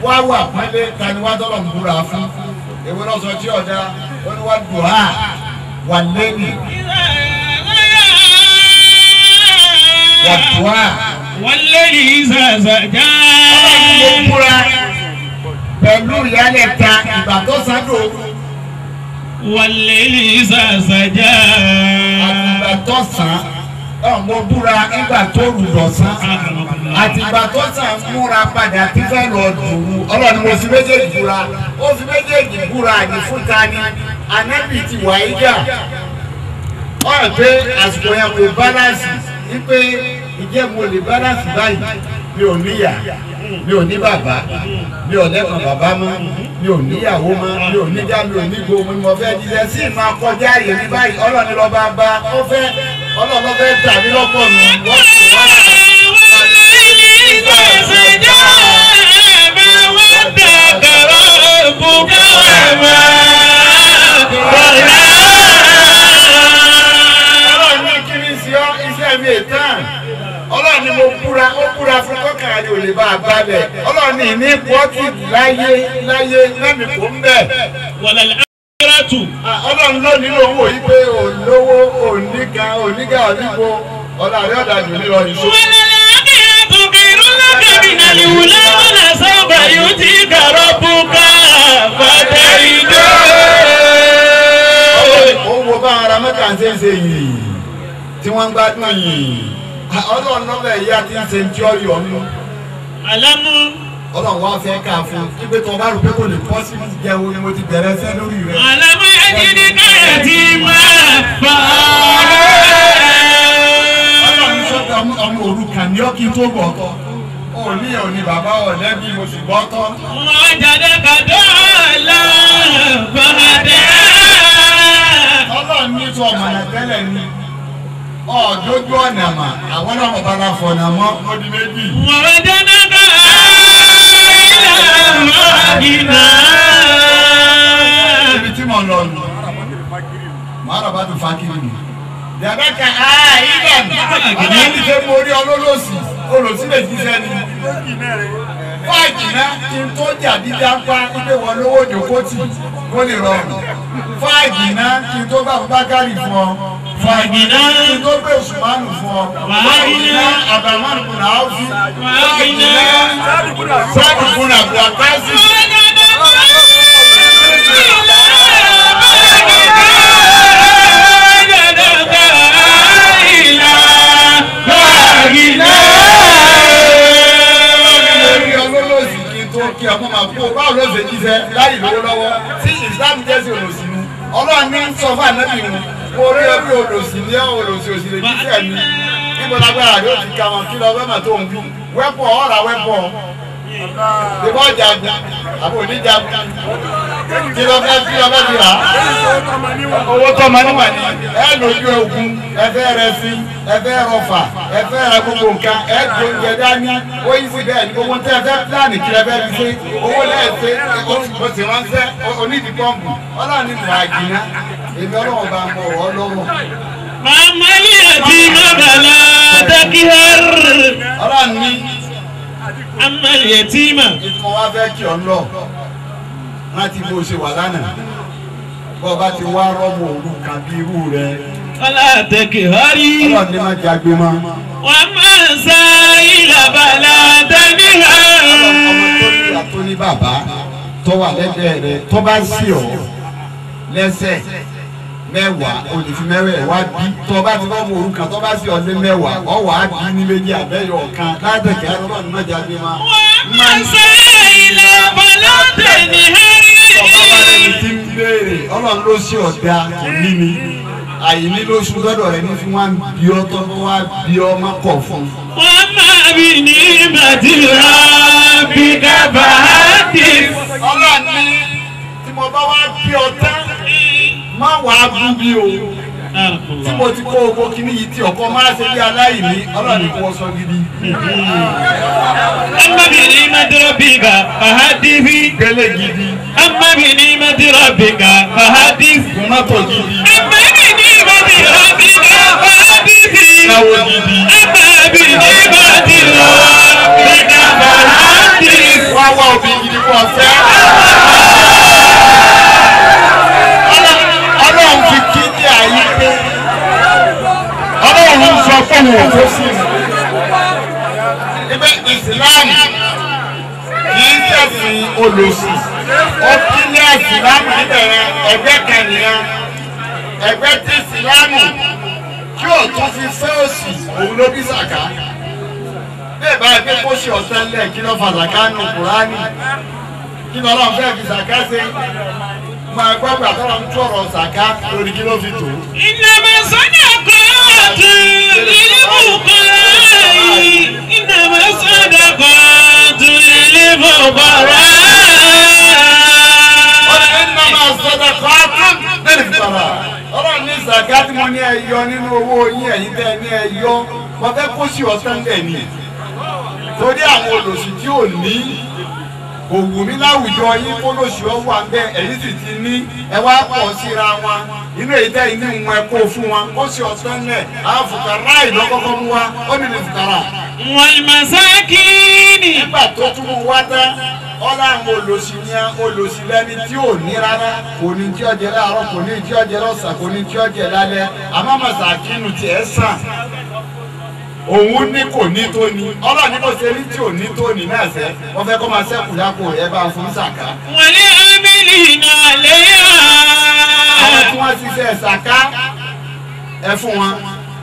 wá wà pọ́nlé tani wá tọ́lọ̀ ń búra fún èwo náà sọ tí ọ̀dà ó ní wá dùn á wà lẹ́nì wà dùn á. Wal-layli idha saja. Ọlọ́run ló búra pẹ̀lú ìyálẹ̀ ta ìgbà tó sádò. Wal-layli idha saja. Àtìgbà tó sàn ọmọ búra nígbà tó rù lọ́sàn. Àtìgbà tó sàn múra padà tí fẹ́ lọ dùn. Ọlọ́run mo fi méjèèjì búra. Ó fi méjèèjì búra ní fúnta ni. Ànábì ti wà íjà. Ọ̀rọ̀ pé àsìkò yẹn kò báláǹsì wípé ìjẹ́ mo lè báláǹsì báyìí. Mi ò níyà, mi ò ní bàbá, mi ò lẹ́kàn bàbá mọ́, mi ò níyàwó mọ́, mi ò níjà, mi ò nígo, mo ní mo fẹ́ jíṣẹ́ sí ìmọ̀ akọjá àyè mi báyìí. Ọlọ́ni lọ́ba bá ó fẹ́ ọlọ́ọ̀lọ́ fẹ́ tà mí lọ́pọ̀ nù wọ́n sì wá. Wal-layli idha saja ma wadda'aka rabbuka wa ma qala. Ọlọ́run ní kí ni sí ọ iṣẹ́ mi ìtàn. Ọlọ́run ni mo búra ó búra fún kọ́kàrà ni ò lè bá a balẹ̀. Ọlọ́run ní ní pọ́tì láyé láyé lẹ́mìí kò ń bẹ̀. Walal-akhiratu. Ọlọ́run lónìí ló ń wò yí pé òlówó òníga òníga òníbo ọ̀làrí ọ̀dàjù nílọ ìṣó. Walal-akhiratu khayrun laka minal-ula walasawfa yu'tika rabbuka fatarda. Ó ń wo bá ara mẹ́ta ń ṣe ń ṣe yìí tí wọ́n ń gbádùn yìí. Ọlọ́run lọ́bẹ̀ yìí àti ń ṣe tí ó yọ̀ nù. Alamu. Ọlọ́run wá fẹ́ ká fún un pé tó o bá rò pé kò lè pọ́ sí jẹun ni mo ti bẹ̀rẹ̀ sẹ́ lórí rẹ̀. Alamu yajidika yatiman fa'awa. Ọlọ́run sọ́kọ̀ ọmọ òrukàn ní ọ́ kí n tó bọ̀ tọ́. Òní òní bàbá ọ̀lẹ́bí mo sì gbọ́ tọ́. Wajadaka dallan fahada. Ọlọ́run ní tó ọmọ náà tẹ́lẹ̀ ni. Ọ̀dójú ọ̀nà mà àwọn náà ọba la fọ̀nà mọ́ ó di méjì. Wajadaka ailan fa'aghna. Ibi tí mo lọ nù. Màá bá tún fa kiri nù. Yàrá-ka àìlàn. Ọlọ́run ní fẹ́ mo rí ọlọ́lọ́sì olùsí lè jíṣẹ́ ni. Fáàgì náà kí n tó jà dídá pa ilé wọn lówó jòkótì kó lè rọrùn. Fáàgì náà kí n tó bá Bákárì fún ọ. Fáàgì náà kí n tó gbé Usmanu fún ọ. Fáàgì náà Abdulrahman kùnà áwùsí. Fáàgì náà Sáàdù kùnà Abdulkasi. Lórí ọlọ́lọ́sì kí n tó kí ọmọ máa kú o báwo ló ṣe jíṣẹ́ láì lówó lọ́wọ́ tí Islam jẹ́ sí olòṣì nu Ọlọ́run ní sọ fún ànábì nu mo rí ẹbí olòṣì ní olòṣì òṣì lè jíṣẹ́ mi níbo lágbára yóò ti ka wọn kí lọ fẹ́ mà tó ń wí wẹ́pọ̀ ọ̀rà wẹ́pọ̀ ìbọn jagun àbò oníjagun kí lọ fẹ́ kí lọ fẹ́ fi rà owó tó ma níwà ní ẹ lójú ogun ẹ fẹ́ rẹ sí ẹ fẹ́ rọfà ẹ fẹ́ ra gbogbo nǹkan ẹ gbé oúnjẹ dání ó yí sí bẹ́ẹ̀ ni gbogbo tẹ́ ẹ fẹ́ pílánì kí ẹ fẹ́ fi ṣe owó lẹ́ẹ̀ṣẹ́ o sì ránṣẹ́ onídìí pọ́ǹpù ọlọ́run ní mọ̀ àjìnà èmi ọlọ́run bá mọ̀ ọ́ lọ́wọ́. Amal-yatima fala taqhar. Ọlọ́run ní Amal-yatima. ìtumọ̀ wa fẹ́ kí ọ lọ láti bó ṣe wà lánàá bó o bá ti wá rọ́mọ òrukàn bí irú rẹ Fala taqhari. ọlọ́run ní má jágbe mọ́. Wa man sa'ila fala tanhar. Ọmọ tó ní ìyá tó ní bàbá tó wà lẹ́gbẹ̀ẹ́ rẹ tó bá sí ọ lẹ́sẹ̀ mẹ́wàá o lè fi mẹ́wàá wá bí tó bá ti rọ́mọ òrukàn tó bá sí ọ lé mẹ́wàá ọ wà á bí ní méjì àbẹ́yọ ọ̀kan látẹ̀kẹ́ ọlọ́run ní má jágbe mọ́. Wa man sa'ila fala tanhar. Ọba bá rẹni tí ń béèrè ọlọ́run ló ṣe ọ̀dà kò ní ni àìní ló sún lọ́dọ̀ rẹ ní fún wa ń bí ọ tó wá bí ọ má kọ̀ fún un. Wa ma bi ni'mati rabbika fahaddith. Ọlọ́run ní tí mo bá wá bí ọ tán má wàá bú mi o tí mo ti kó owó kíní yìí tí ọkọ máa ṣe bí aláìní ọlọ́run ní kó wọ́n sọ gidi. Amma bi ni'mati rabbika fahaddith. Gbélé gidi. Amma bi ni'mati rabbika fahaddith. Mọ́tò gidi. Amma bi ni'mati rabbika fahaddith. Náwó gidi. Amma bi ni'mati rabbika fahaddith. Ọ̀fẹ́ ọlọ́run fi kí ní ayé pé ọlọ́run sọ fún òun tó sí ibẹ̀ ìsìláàmù kì í ṣẹ̀sìn olòṣì ó kí ní ìsìláàmù níbẹ̀ ẹgbẹ́ kan nìyẹn ẹgbẹ́ tí ìsìláàmù kí ò tún fi fẹ́ òṣì òun ló bí sàká bẹ́ẹ̀ báyìí pé kó ṣe ọ̀sẹ̀ ńlẹ̀ kí ló fa sàká nù Kùránì kí lọ́lọ́run fẹ́ fi sàká ṣe máa gbọ́ pé àtọ́rọ̀ ń tú ọ̀rọ̀ sàká lórí kí ló fi tò. Innama sadaqatu lil fuqara'i innama sadaqatu lil fuqara'i. Innama sadaqatu lil fuqara'i. Ọlọ́run ní sàká tí mo ní ẹ yọ nínú owó yín ẹ̀yin tẹ́ ẹ ní ẹ yọ mo fẹ́ kó sí ọ̀sẹ̀ ńlẹ̀ ni torí àwọn olòṣì tí ò ní kò wù mí láwùjọ yín kó lóṣù ọwọ́ abẹ́ èyí sì ti ní ẹ wá pọ̀ síra wọn inú èyí tẹ́ inú wọn ẹ kó fún wọn kó sì ọ̀sán lẹ̀ àwọn fùkàrà ìlọ́kọ́kọ́ mú wa ó ní ní fùkàrà. Wal masakini. Nígbà tó tún mú wá tán ọlá àwọn olòṣì ni olòṣì lẹni tí ò ní rárá kò ní tí ó jẹ láàárọ̀ kò ní tí ó jẹ lọ́sàn kò ní tí ó jẹ lálẹ́ àmọ́ màsàkínù tiẹ̀ sàn òun ní kò ní tó ní ọlọ́run ní kò ṣe ní tí ò ní tó ní náà sẹ́ wọ́n fẹ́ kó máa ṣẹ́kù lápò ẹ̀ bá fún sàká. Wal amilina alayha. Àwọn tí wọ́n ṣiṣẹ́ sàká ẹ fún wọn.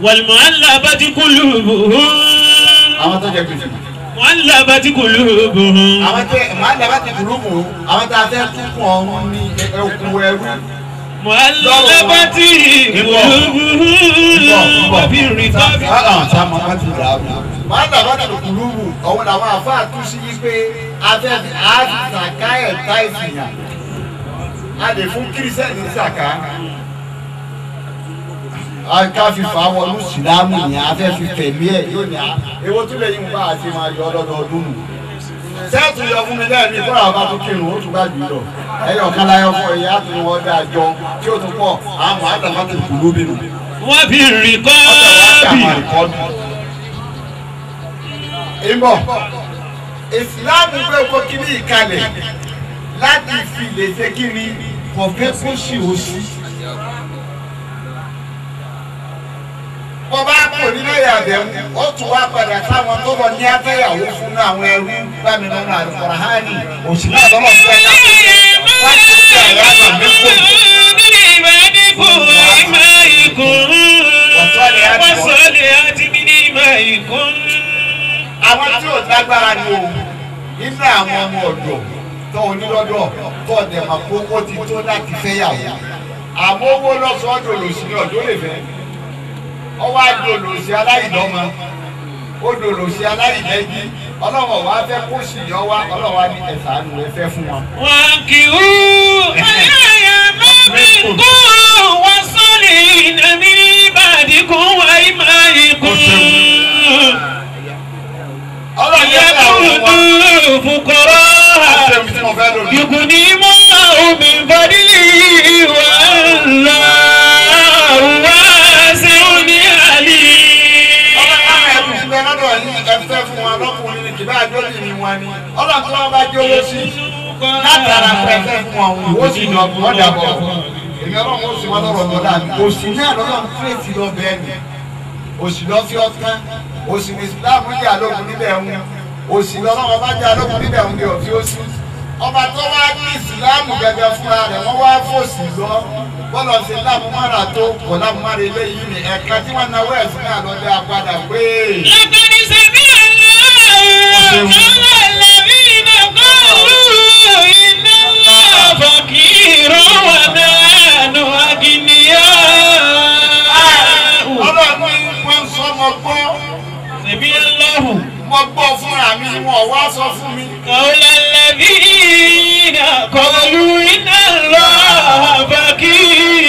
Wal mu'allafati qulubuhum. Àwọn tó jẹ gbèsè. Mu'allafati qulubuhum. Àwọn tẹ mu'allafati qulubuhum àwọn tá a fẹ́ kúkú ọ̀run ní ẹkùn ẹrú. Mu'allafati qulubuhum wa fi riqabi. Mu'allafati qulubuhum ọ̀hún làwọn àfáà tú sí yí pé afẹ́ àṣàká ẹ̀ta ìsìnyà a lè fún kírísẹ́nì sàká ká fi fà wọnú sílámù yẹn afẹ́ fi tẹ̀mí ẹ̀ yóò ní a èwo tún lè yín bá a ti máa yọ ọlọ́dọọdún nù. Sẹ́ẹ̀tù yọ fún mi lẹ́ẹ̀mí kó làwọn bá tún kírun ó tún bá jù lọ ẹyọ kan láyọ fún ẹyà tó wọn dá jọ tí ó tún pọ̀ àwọn àtàwọn ti kú lóbi nù. Wọ́n fi rìkọ́ọ̀bì. Ìbọ̀ ìsìláàmù gbé kó kíní ìkalẹ̀ láti fi lè ṣe kíni kò fẹ́ kó sì ó sí. Bọ́bá kò ní lẹ́yìn àbẹ̀wò ó tún wá padà sáwọn tó lọ ní afẹ́yàwó fún àwọn ẹrú bámi lọ́nà àlùkùránì òsì náà lọ́wọ́ fún ẹ láti ṣe àyà àgbà mi kò. Àwọn tí ò lágbára ni o nínú àwọn ọmọ ọ̀dọ̀ tó onílọ́dọ̀ tó ọ̀dẹ̀ mà kókó ti tó láti fẹ́yàwó àmọ́ owó lọ́sọ̀ọ́dọ̀ lòsì ní ọ̀dọ́ lè fẹ́ ọwọ́ àdòlòsì aláìlọ́mọ odòlòsì aláìlẹ́bí ọlọ́wọ́ wa fẹ́ kó sì yọ wá ọlọ́wọ́ ní ẹ̀sánú ẹ fẹ́ fún wọn. Wọ́n kì í ayáyá mẹ́bí kú wọ́n sọ́lé ìnàmí ìbàdí kún wá ìmọ̀ ìkún. Yẹ́kùnú fukọ̀rọ̀ yùkùní mọ́ omi fadílì wà láwùwá sí omi àlì. Ọlọ́run ní ẹfẹ́ fún wọn lọ́kùnrin ní kìbá àjọyìn ni wọn ni ọlọ́run tí wọ́n bá jẹ́ owó sí látara pẹ́fẹ́ fún wọn òun ó sì lọ ọ̀dà bọ̀ èmi ọlọ́run ó sì wọn lọ́rọ̀ lọ́dà mi òsì náà lọ́lọ́run tírèsì lọ bẹ́ẹ̀ ni òsì lọ fi ọtán òsì ní Islam jẹ́ àlókun níbẹ̀ ń òsì lọ́lọ́run bá jẹ́ àlókun níbẹ̀ ń ní òfin òsì ọba tó wá ní ìsìláàmù gẹ́gẹ́ fúnra rẹ̀ wọ́n wá fòsì lọ bọ́lọ̀ ṣe lámúmára tó kọ̀ lámúmára eléyìí ni ẹ̀ka tí wọ́n náwó ẹ̀sìn náà lọ́dẹ apádà pé. لقد سمع الله قول الذين قالوا إن الله فقير ونحن أغنياء. Ọlọ́run ní wọ́n sọ mọ gbọ́. سمع الله Mo gbọ́ fúnra mi wọn wá sọ fún mi. قول الذين قالوا إن الله فقير.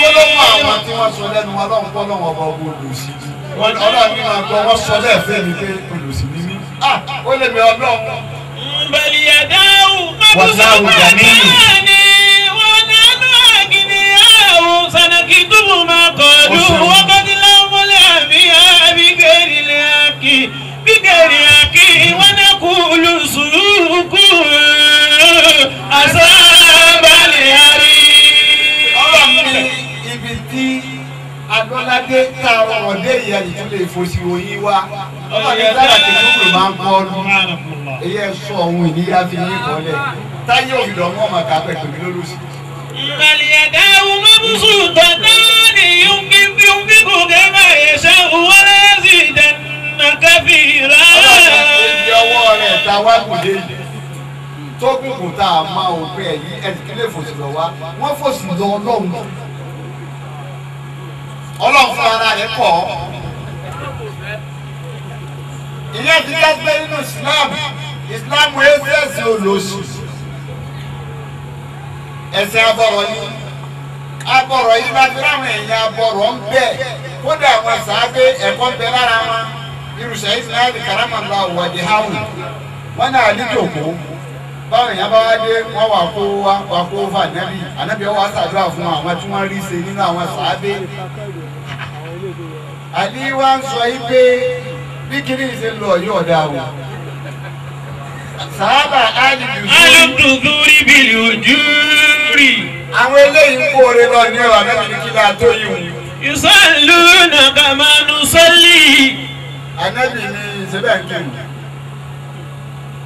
Gbólóhùn àwọn tí wọ́n sọ lẹ́nu ọlọ́run kọ́ lọ́wọ́ ọba olùsí. Ọlọ́run ní máa gbọ́ wọ́n sọ bẹ́ẹ̀ fẹ́ mi pé olùsí ni mí. Ó lè mi ọlọ́run. بل يداه مبسوطتان ونحن أغنياء سنكتب ما قالوا وقتلهم الأنبياء بغير الحق بغير الحق ونقول سوقوا ìfòsíwòyí wa ọlọ́run ní sábà tí kúrò máa ń kọ́ ọ́nù èyí ẹ̀ sọ ohun ìníyá fi yín kọ́lẹ̀ táyé òfìdọ̀ mọ́ ọmọ kàpẹ́ pèmí lólùsí. بل يداه مبسوطتان ينفق كما يشاء ولا يزيدن كثيرا. Ibi ọwọ́ rẹ̀ ta wá kò dé yìí tó kùkù tá a máa ò pé ẹ̀yí ẹ̀sìn lè fòsì lọ wá wọ́n fòsì lọ ọlọ́run ọlọ́run fún ara rẹ̀ kọ́ ìyẹn ti dágbé nínú Islam Islam ẹ̀sìn olóṣì ẹ̀sìn abọ̀rọ̀ yìí abọ̀rọ̀ yìí bá fi ráwọn èèyàn abọ̀rọ̀ ń bẹ kódà àwọn sàábé ẹ̀kọ́ ń bẹ lára wọn irúṣẹ́ Ismail karamala wàdí hàwù wọn náà ní jòkó báwọn èèyàn bá wá dé wọn wà kó wá wà kó fà nẹ́bí ànábì wọn wá ṣàdúrà fún àwọn tí wọ́n rí ṣe nínú àwọn sàábé. Àlí wa ń sọ yìí pé bí kiri ṣe lọ yóò dá o sàábà alùpùpù bìlì ojúrí. Àwọn eléyìí ń kóore lọ ní ọ̀rọ̀ ànábì ní kí láà tó yìí wù. Yusalluna kama nusalli. Ànábì ní ìṣẹ́bẹ̀ ń kírun.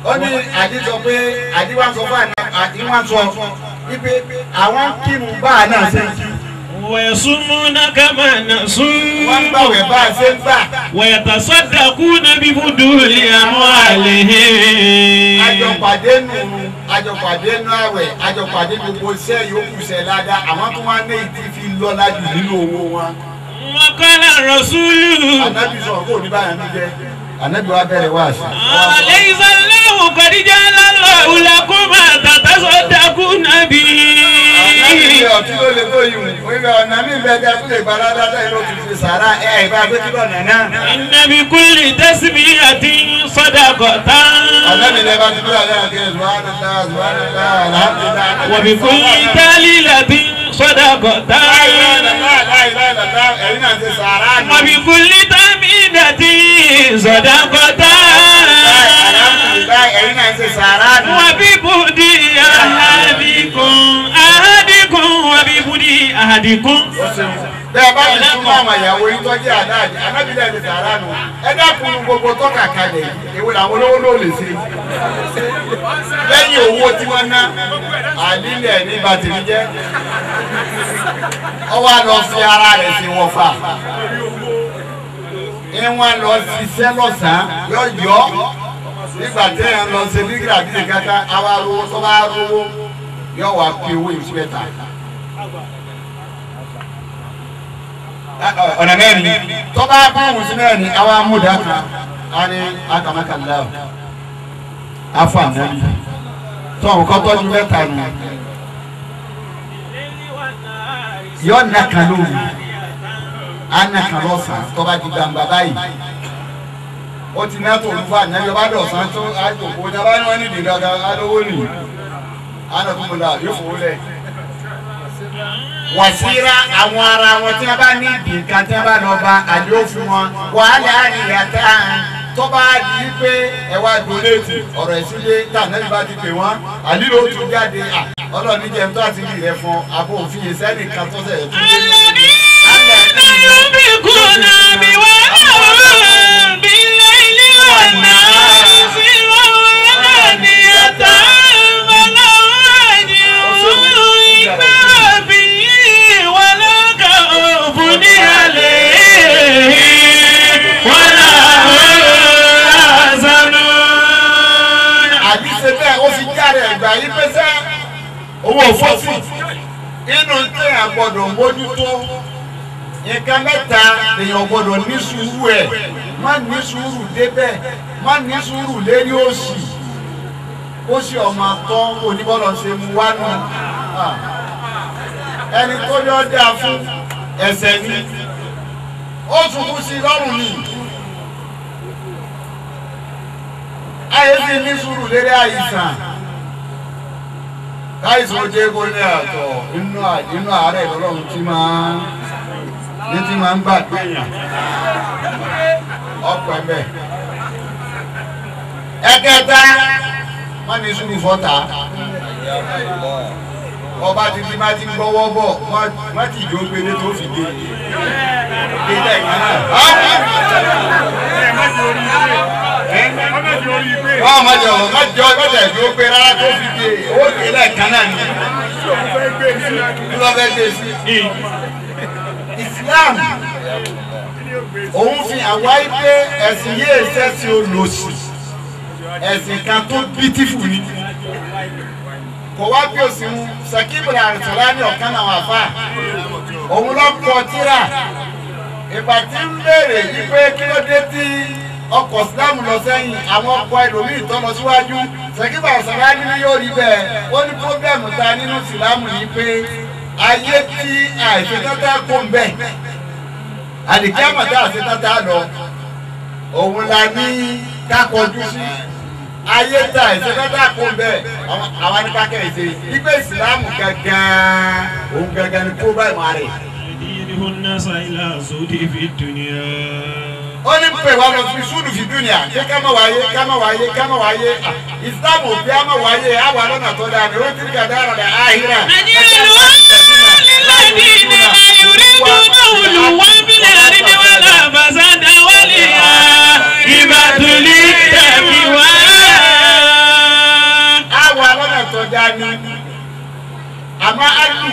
Ó ní àdí sọ pé àdí wá sọ fún àdí wá sọ wípé àwọn kírun bá a náà ṣe ń kí. Wa yasumuna kama nasum. Wọ́n ń gbàwẹ̀ bá a ṣe ń gbà. Wa yatasaddaquna bi fuduli amwalihim. Àjọpàdé nù àjọpàdé nù àwẹ̀ àjọpàdé gbogbo iṣẹ́ yòókù ṣe ládàá àwọn tó wá ní ìdí fi lọ́lá jù nínú owó wọn. Wa qala rasulu. Ànábì sọ̀rọ̀ kó ní báyà mi jẹ́. Ànábì wa bẹ̀rẹ̀ wá sí. Alaysa Allahu qad ja'ala Allahu lakum ma tatasaddaquna bihi. Ànábì ní ọtí ló lè tó yìí wù. Oyin ọ̀nà mi bẹ́ẹ̀ dẹ́ tó lè gba ládàá yìí ló ti fi sàrà ẹ̀ ìbá pé kí lọ́nà náà. Inna bi kulli tasbihatin sadaqatan. Ànábì ní ẹ bá ti bẹ̀rẹ̀ àlẹ́ àti subhanallah subhanallah alhamdulillah. Wa bi kulli talilatin sadaqatan. Ẹ̀yin náà ti sàrà nù. Wa bi kulli tahmidatin sadaqatan. Alhamdulillah ẹ̀yin náà ti sàrà nù. Wa bi budi ahadikum ahadikum wa bi budi ahadikum. Bẹ́ẹ̀ bá ti súnmọ́ àwọn ìyàwó yín tọ́jú àdáàdì, anábìlẹ̀ ti sàrà nù. Ẹ dákun gbogbo tọ́ka kalẹ̀ yìí, èwo làwọn olówó ló lè ṣe. Lẹ́yìn owó tí wọ́n ná, àlílẹ̀ ní bàtìrí jẹ́. Ó wá lọ fi ara rẹ̀ sí wọ̀fà. Ìwọ̀n lọ ṣiṣẹ́ lọ́sàn-án yọ̀yọ́. Nígbà téèyàn lọ ṣe nígbà bí kankan, àwa rówó tó bá rówó yóò wá fi owó yìí síbẹ̀ ta. Ọ̀nà mẹ́rin tó bá bá òun sí mẹ́rin àwa amúdá kan á ní akàmákàlá o afọ ànábì tó àwọn kọ́ tọ́jú mẹ́ta nù yọ ọ̀nà kan lóru àna kan lọ́sàn-án tó bá di gbangba báyìí ó ti ná tó olúfa ànábì ọba dọ̀sán tó àjòkó ní abáyé wọn ní ìdílé ọ̀gá alówó nì àná tó mú la yóò fowó lẹ̀. Wàsíra àwọn ara wọn tí wọn bá ní ìdí nǹkan tí wọn bá lọ bá àdé fún wọn wàhálà àníyàtà tó bá di pé ẹ wá donate ọ̀rọ̀ ìsílẹ̀ tá ànábì bá ti pè wọ́n àlílò tún jáde ọlọ́run ní jẹun tó àti rí rẹ fún abó òfin sẹ́nìkan tó sẹ̀ tó dé. Alladhina yunfiquna amwalahum bil-layli wan-nahari sirran wa 'alaniyatan falahum ajruhum 'inda rabbihim wa la khawfun 'alayhim wa la hum yahzanun. Àbí ṣe bẹ́ẹ̀ ó fi jáde ẹ̀gbà yí pẹ́sẹ́ owó fọ́fì inú téèyàn gbọ́dọ̀ mójútó nǹkan mẹ́ta lèèyàn gbọ́dọ̀ ní sùúrù ẹ̀ má ní sùúrù débẹ̀ má ní sùúrù lérí òṣì ó sì ọmọ tán oníbọ́lọ̀ ṣe mú wá nù ẹni tó ní ọ́ dáa fún ẹsẹ̀ ni ó sunkún sí lọ́rùn ni ayé sì ní sùúrù lérí àìsàn káìsàn ó jẹ́ kó ní àtọ̀ inú àárẹ̀ lọ́lọ́run tí máa ní tí máa ń gbàgbé èèyàn ọ̀pọ̀ ẹ̀mẹ́. Ẹ̀kẹta wọ́n ní sùúrù fọ́ta. Ọba ti fi má ti gbọ́wọ́ bọ̀ má ti jó gbélé tó fi dé. Dé lẹ́ẹ̀kan náà. Wọ́n má jẹ ọ̀rọ̀ má jẹ ọ̀rọ̀ má jẹ pé rárá tó fi dé. Ó dé lẹ́ẹ̀kan náà ni. Kí ló fẹ́ gbé sí? Islam òun fi àwa pé ẹ̀sìn yéé ṣẹ̀sìn olòṣì ẹ̀sìn kan tó bítífù ni. Kò wá bí òsì ń Sakibula Àrùsọ̀lá ní ọ̀kan náà wà fà òun lọ kọ tíra ìgbà tí ń béèrè wípé kí ló dé tí ọkọ̀ Islam lọ sẹ́yìn àwọn ọkọ̀ ẹlòmíì tó lọ síwájú. Sakibula Àrùsọ̀lá ní yóò rí bẹ́ẹ̀. Ó ní pọ́blẹ́mù ta nínú Ìsìlámù yìí pé ayé tí àìṣetátá kó ń bẹ̀ àdìkí àmọ̀tá àṣetátá lọ òun la ní ká kọjú sí ayé tá àìṣetátá kó ń bẹ̀ àwa ní kákẹ́ ìṣe ìgbé Ìsìlámù gangan òun gangan ni kó báyìí máa rẹ̀. Ó ní pè wá lọ fi súdù fi dúnìá ṣé ká má wáyé ká má wáyé ká má wáyé Ìsìlámù òbí á má wáyé àwa lọ́nà tó dáa ní ó ti ká dára rẹ̀ áhírà. الذين لا يريدون علوا في الأرض ولا فسادا والعاقبة للتقوى. Àwa lọ́nà tó dáa ní àmọ́ àlù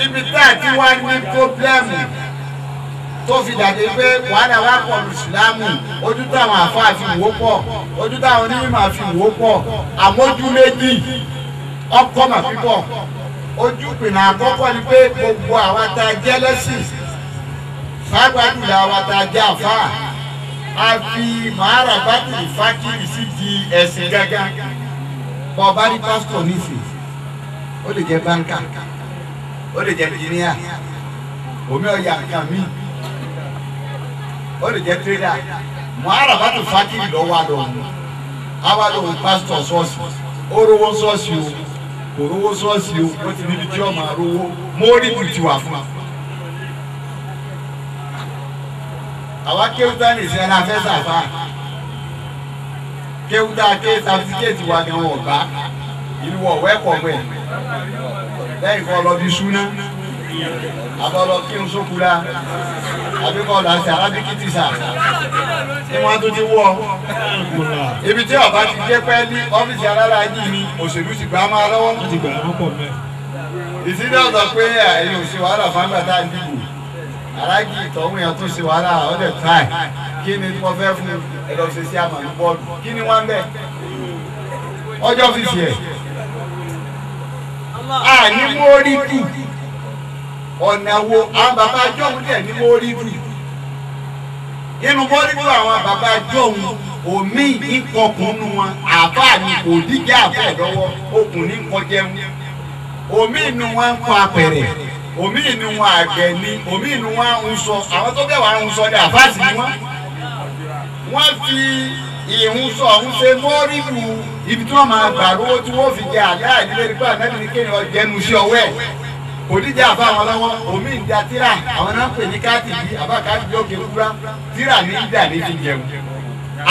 ibi tá a ti wá ní pọ́blẹ́mù tó fi dàbí pé wàhálà wà pọ̀ lùsùlámù ojú táwọn àfáà fi wò pọ̀ ojú táwọn onímọ̀ fi wò pọ̀ àmójú méjì ọkọ̀ mà pípọ̀. Ojú ìpìlẹ̀ àkọ́kọ́ ni pé gbogbo àwa tá a jẹ́ lẹ́sìn fàgbàdùlà àwa tá a jẹ́ àfáà a fi màárà bátìrì fákìrì sí di ẹ̀sìn gángan. Bọ́ ọ bá rí pásítọ̀ nísìn ó lè jẹ́ báńkà ó lè jẹ́ ẹnjìníà omi ọ̀yà nǹkan míì ó lè jẹ́ tírélà. Màárà bátìrì fákìrì lọ́wọ́ àlọ́ àwa lòun pásítọ̀ ṣọ́ọ̀ṣì ó rówó ṣọ́ọ̀ṣì o kò rówó ṣọ́ọ̀ṣì o ó ti níbi tí ó máa rówó mórí tù ti wà fún wa. Àwa kéwútà ní ìṣẹ́ la fẹ́ sàfà kéwútà ké sàfisikẹ́ẹ̀tì wa gan wọ̀ bá ìlú ọ̀wẹ́ kọ̀ọ̀gbẹ́ lẹ́yìn kọ́ lọ bí súná àbọ̀lọ kí n sókura àbí kọ́ lọ àti arábíkítì sà ní wọ́n tún ti wọ̀ ibi tí ọba ti jẹ́ pẹ́ ní ọ́fíìsì alálàájì ni òṣèlú ti gbà máa lọ́wọ́. Ìsídẹ̀ ọ̀sọ̀ pé ẹ̀yin ò ṣe wàhálà fáńgbà tá à ń dìbò aláàjì ìtọ́hún yẹn tún ṣe wàhálà ọ̀dẹ̀ tíráì kí ni mo fẹ́ fún ẹ lọ ṣe sí àmàlú bọ́ọ̀lù kí ni wọ́n ń bẹ̀ ọjọ́ fífi ẹ̀ àní mórí dù ọ̀nà wo àwọn bàbá jọ̀hún dẹ̀ ní mórí dù inú mórí dù àwọn bàbá jọ̀hún omi ìkọkùnú wọn àbá ni kò díjà àbá ẹ̀ lọ́wọ́ okùn ní kọjẹun omi inú wọn ń kọ apẹ̀rẹ̀ omi inú wọn àgbẹ̀ ni omi inú wọn ń sọ àwọn tó bẹ̀ wá ń sọ ní àfáàsì ni wọ́n wọ́n fi ìhun sọ ọ̀hún ṣe mórí dù ibi tí wọ́n máa gbà rówó tí wọ́n fi jẹ àlẹ́ àìdílé nípa àmẹ́bí ni kéèyàn jẹnu sí ọwọ́ ẹ̀ kò díjà àbá àwọn lọ́wọ́ omi ń da tíra àwọn náà ń pè ní káàtìbí àbá káàtìbí òkè kúrá tíra ní ìdá ní fi jẹun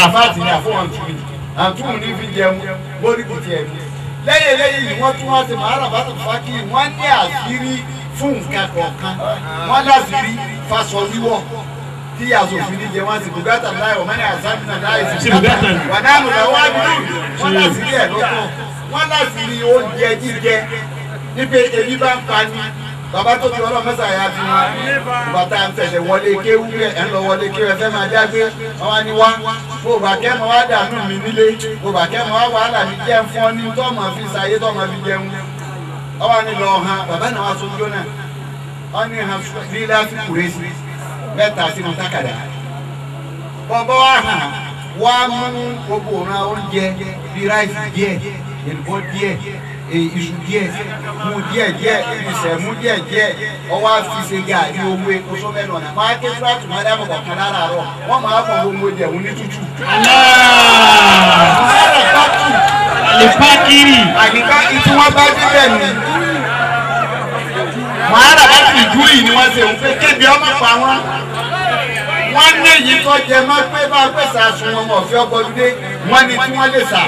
àfáàtì ní àfọwọ́n tún àtúnwò ní fi jẹun mórí kò tiẹ̀ ní. Lẹ́yìn eléyìí ni wọ́n tún wá sí màárà bàtà fákì wọ́n ní àṣírí fún nǹkan kọ̀ọ̀kan wọ́n láṣìírí fáṣọ wíwọ̀ tí aṣòfin ní jẹ wọ́n sì bùgátà láì wọ́n mẹ́rin àṣàmìnà láì sí bùgátà wà náà lọ wá dùn wọ́n láṣìírí ẹ̀ lọ́tọ̀ wọ́n láṣìírí oúnjẹ jíjẹ níbi ebi bá ń pa ni bàbá tó ti ọlọ́mọ sàyà fi wọn bàtà ń tẹ̀sẹ̀ wọlé kéwú ẹ̀ ń lọ wọlé kéwú ẹ fẹ́ máa jágbé wọn wá ní wá bó bá kẹ́mọ wá dànù mí nílé bó bá kẹ́mọ wá wàhálà mi jẹ́ fún ọ ní tọ́mọ fi ṣayé tọ́mọ fi jẹun ọ wá ní lọ hàn bàbá náà wá sójú náà ọ ní hàn lílá fi kùrẹ́sì mẹ́ta sínú tákàdá bọ́bọ́ wá hàn wá mú gbogbo òran oúnjẹ bíi ráìsì díẹ̀ èlùbọ́ díẹ̀ iṣu díẹ̀ mú díẹ̀ díẹ̀ ìṣẹ̀ mú díẹ̀ díẹ̀ ọwọ́ àfi ṣe gàrí owó epo sọ́mẹ́nu ọ̀nà máa ké túrátù máa dáàbò kọ̀ọ̀kan láràárọ̀ wọ́n máa fọ gbogbo ìjẹun ní tútù. Àlìfákìrì. Àyíká tí wọ́n bá débẹ̀ nù. Màárà bá ti ìjú yìí ni wọ́n ṣe ń pé kébi ọmọ pa wọ́n. Wọ́n ní èyí tó jẹ mọ́ pé bá pèsè àsùnwọ̀n ọmọ ọ̀fẹ́ ọgbọ́dúdé wọ́n ní tí wọ́n lè sà.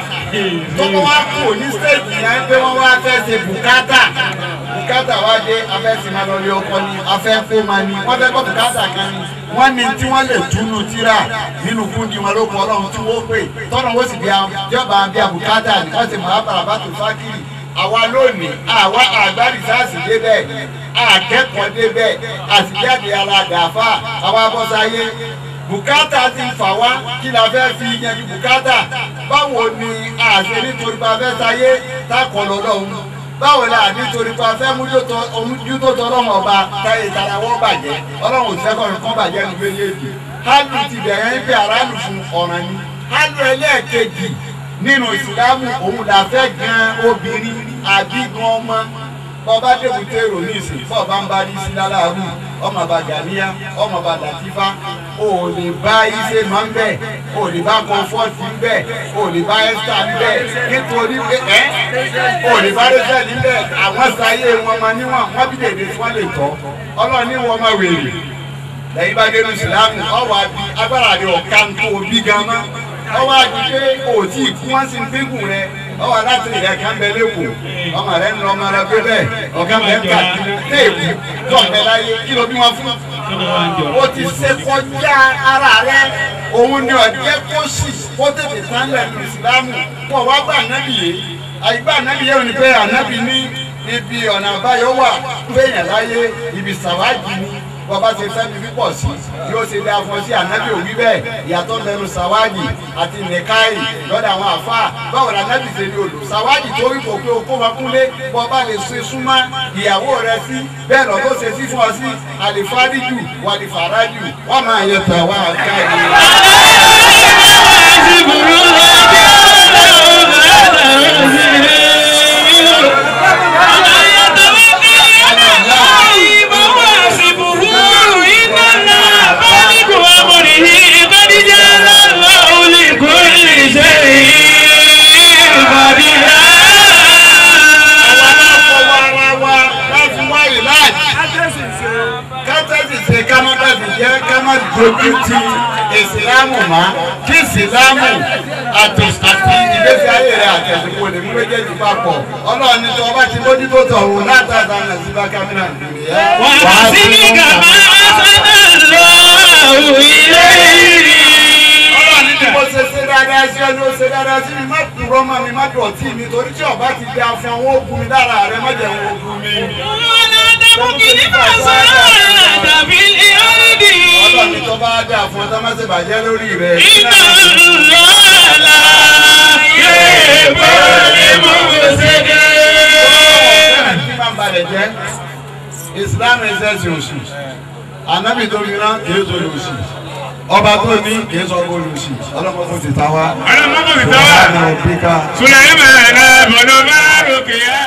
Tó kọ́ wá kù ní stéèjì yẹn pé wọ́n wá fẹ́ ṣe bùkátà. Bùkátà wá dé afẹ́sìnmá lọ lé ọkọ ni afẹ́fẹ́ máa ní wọ́n fẹ́ gbọ́ bùkátà kan ni wọ́n ní tí wọ́n lè túnú tíra nínú kúndì wọn ló kọ ọlọ́run tí wọ́n pè tọ́nà wọ́n sì bí jọba bí abùkátà ni wọ́n sì máa bàrà tó fákìrì. Àwa lónìí àwa àgbá rìsáàsì débẹ̀ àkẹ́kọ̀ọ́ débẹ̀ àtìjáde ara dàáfà àwa bọ́sáyé bùkátà ti fà wá kí la fẹ́ fi yanjú bùkátà báwo ni àṣẹ nítorí bá fẹ́ sáyé tákọ̀ lọ́lọ́run báwo la nítorí pa fẹ́ mójútó tọ́lọ́run ọba táyé tara wọ́n bàjẹ́ ọlọ́run ò fẹ́ kọ́rin kán bàjẹ́ ní méjèèjì hálù ti bẹ̀rẹ̀ ń bẹ aráàlú fún ọ̀ràn ni hálù ẹlẹ́ẹ̀kejì nínú ìsìlámù òun là fẹ́ gan obìnrin àbí gan ọmọ bọba débùté rò ní ìsìn bọba ń bá rí sí láláàrú ọmọ bá gàníyà ọmọ bá làtífá o ò lè bá iṣẹ́ máa ń bẹ̀ o ò lè bá kọfọ́ọ̀tì ń bẹ̀ o ò lè bá ẹ́sítà ń bẹ̀ nítorí pé ẹ́ o ò lè bá rẹ́sẹ̀ níbẹ̀ àwọn sáyé wọn máa níwọ̀n wọ́n bí dèdè tí wọ́n lè tọ́ ọlọ́run ní wọn máa wèrè lẹ́yìn bá dénú ìsìlámù ọwọ́ àbí agbára rẹ̀ ọ̀ka ń tó bí gan mọ́ ọwọ́ àbí pé o ò tí ì kú wọ́n sì ń gbégùn rẹ ọwọ́ aláti rẹ̀ kàn bẹ lẹ́kọ̀ọ́ ọmọ rẹ̀ ń lọ ọmọ rẹ̀ gbé bẹ́ẹ̀ ọ̀gá bẹ́ẹ̀ ń kà téèkù tọ̀bẹ láyé kí ló bí wọn fún. O ti ṣe kọjá ara rẹ òun ni ọ̀jẹ́ kó sì kó tètè tán lẹ́nu ìsìlámù kó wá gbà nábì yé àyígbà nábì yé òní pé ànábì ní ibi ọ̀nà àbáyọ wà péyàn láyé ibi sàwájì ni bàbá ṣe fẹ́ mi pípọ̀ sí yóò ṣe dáa fún ọ sí ànábì òwí bẹ́ẹ̀ ìyàtọ̀ lẹ́nu sàwájì àti nìkáì lọ́dọ̀ àwọn àfáà báwo la ànábì ṣe ní olù sàwájì tó rí kò pé o kó wọn kúnlé bọ́ba lè ṣe súnmọ́ ìyàwó rẹ sí bẹ́ẹ̀ lọ́ tó ṣe sí fún ọ sí àlìfáríjù wàlìfàrájù wọ́n máa yẹ tà wá káàdì. Dojú ti ìsìlámù má kí ìsìlámù àti ìgbésí ayé rẹ àtẹ̀sìnkò lè mú méjèèjì papọ̀ ọlọ́run ní tí wọ́n bá ti mójútó tọ̀hún látàdá náà sí bá kámẹ́rà nìyẹn. Wà á sí ní kàmá sánà lọ́wọ́ ilé ìrì. Ọlọ́run ní bí mo ṣe ṣe dáadáa sí ọ ní ó ṣe dáadáa sí mi má kúrọ́ mọ́ mi má dọ̀tí mi torí tí ọba ti di afẹ́ wọn ó bu mi lára rẹ má jẹ́ wọn ó bu mi. Ọlọ́run tó bá dà fún ọ tó má ṣe bàjẹ́ lórí rẹ. Iná lọ́la yóò bọ́ ní mú ṣẹ́gẹ́. Islam ẹsẹ̀ òṣì, ànábì tó rí rán kìí sọ òṣì, ọba tó ní kìí sọ olùsì, ọlọ́mọ kò ti ta wá. Ọlọ́mọ kò ti ta wá. Sùlẹ̀mẹ̀ náà bọ̀dọ̀ máa rògbè yá.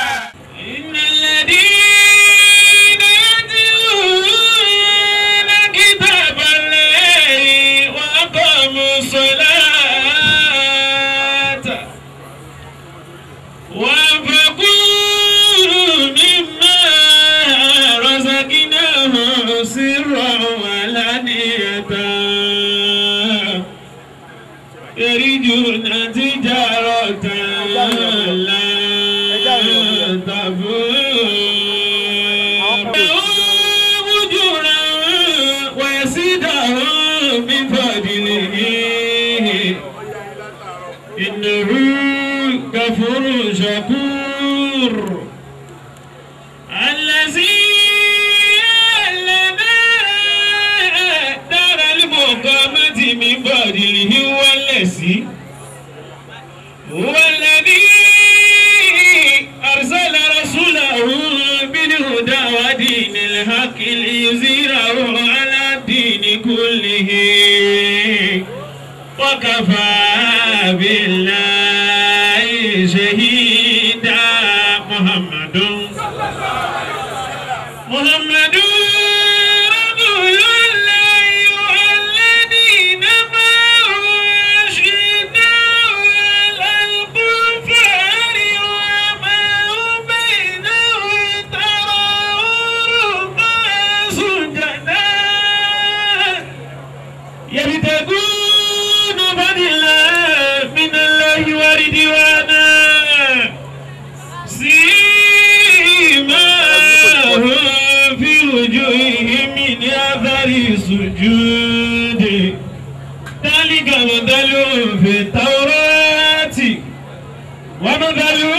يرجون تجارة لا تبور أجورا ويزيدهم من فضله إنه غفور شكور الذي لنا دار المقامة من فضله هو الذي أرسل رسوله بالهدى ودين الحق ليظهره على الدين كله وكفى بالله شهيدا. محمد محمد رسول الله والذين معه أشداء على الكفار وما بينهم تراهم ركعا سجدا يبتغون فضلا من الله ورضوانا سيماهم السجود ذلك مثلهم في التوراة ومثلهم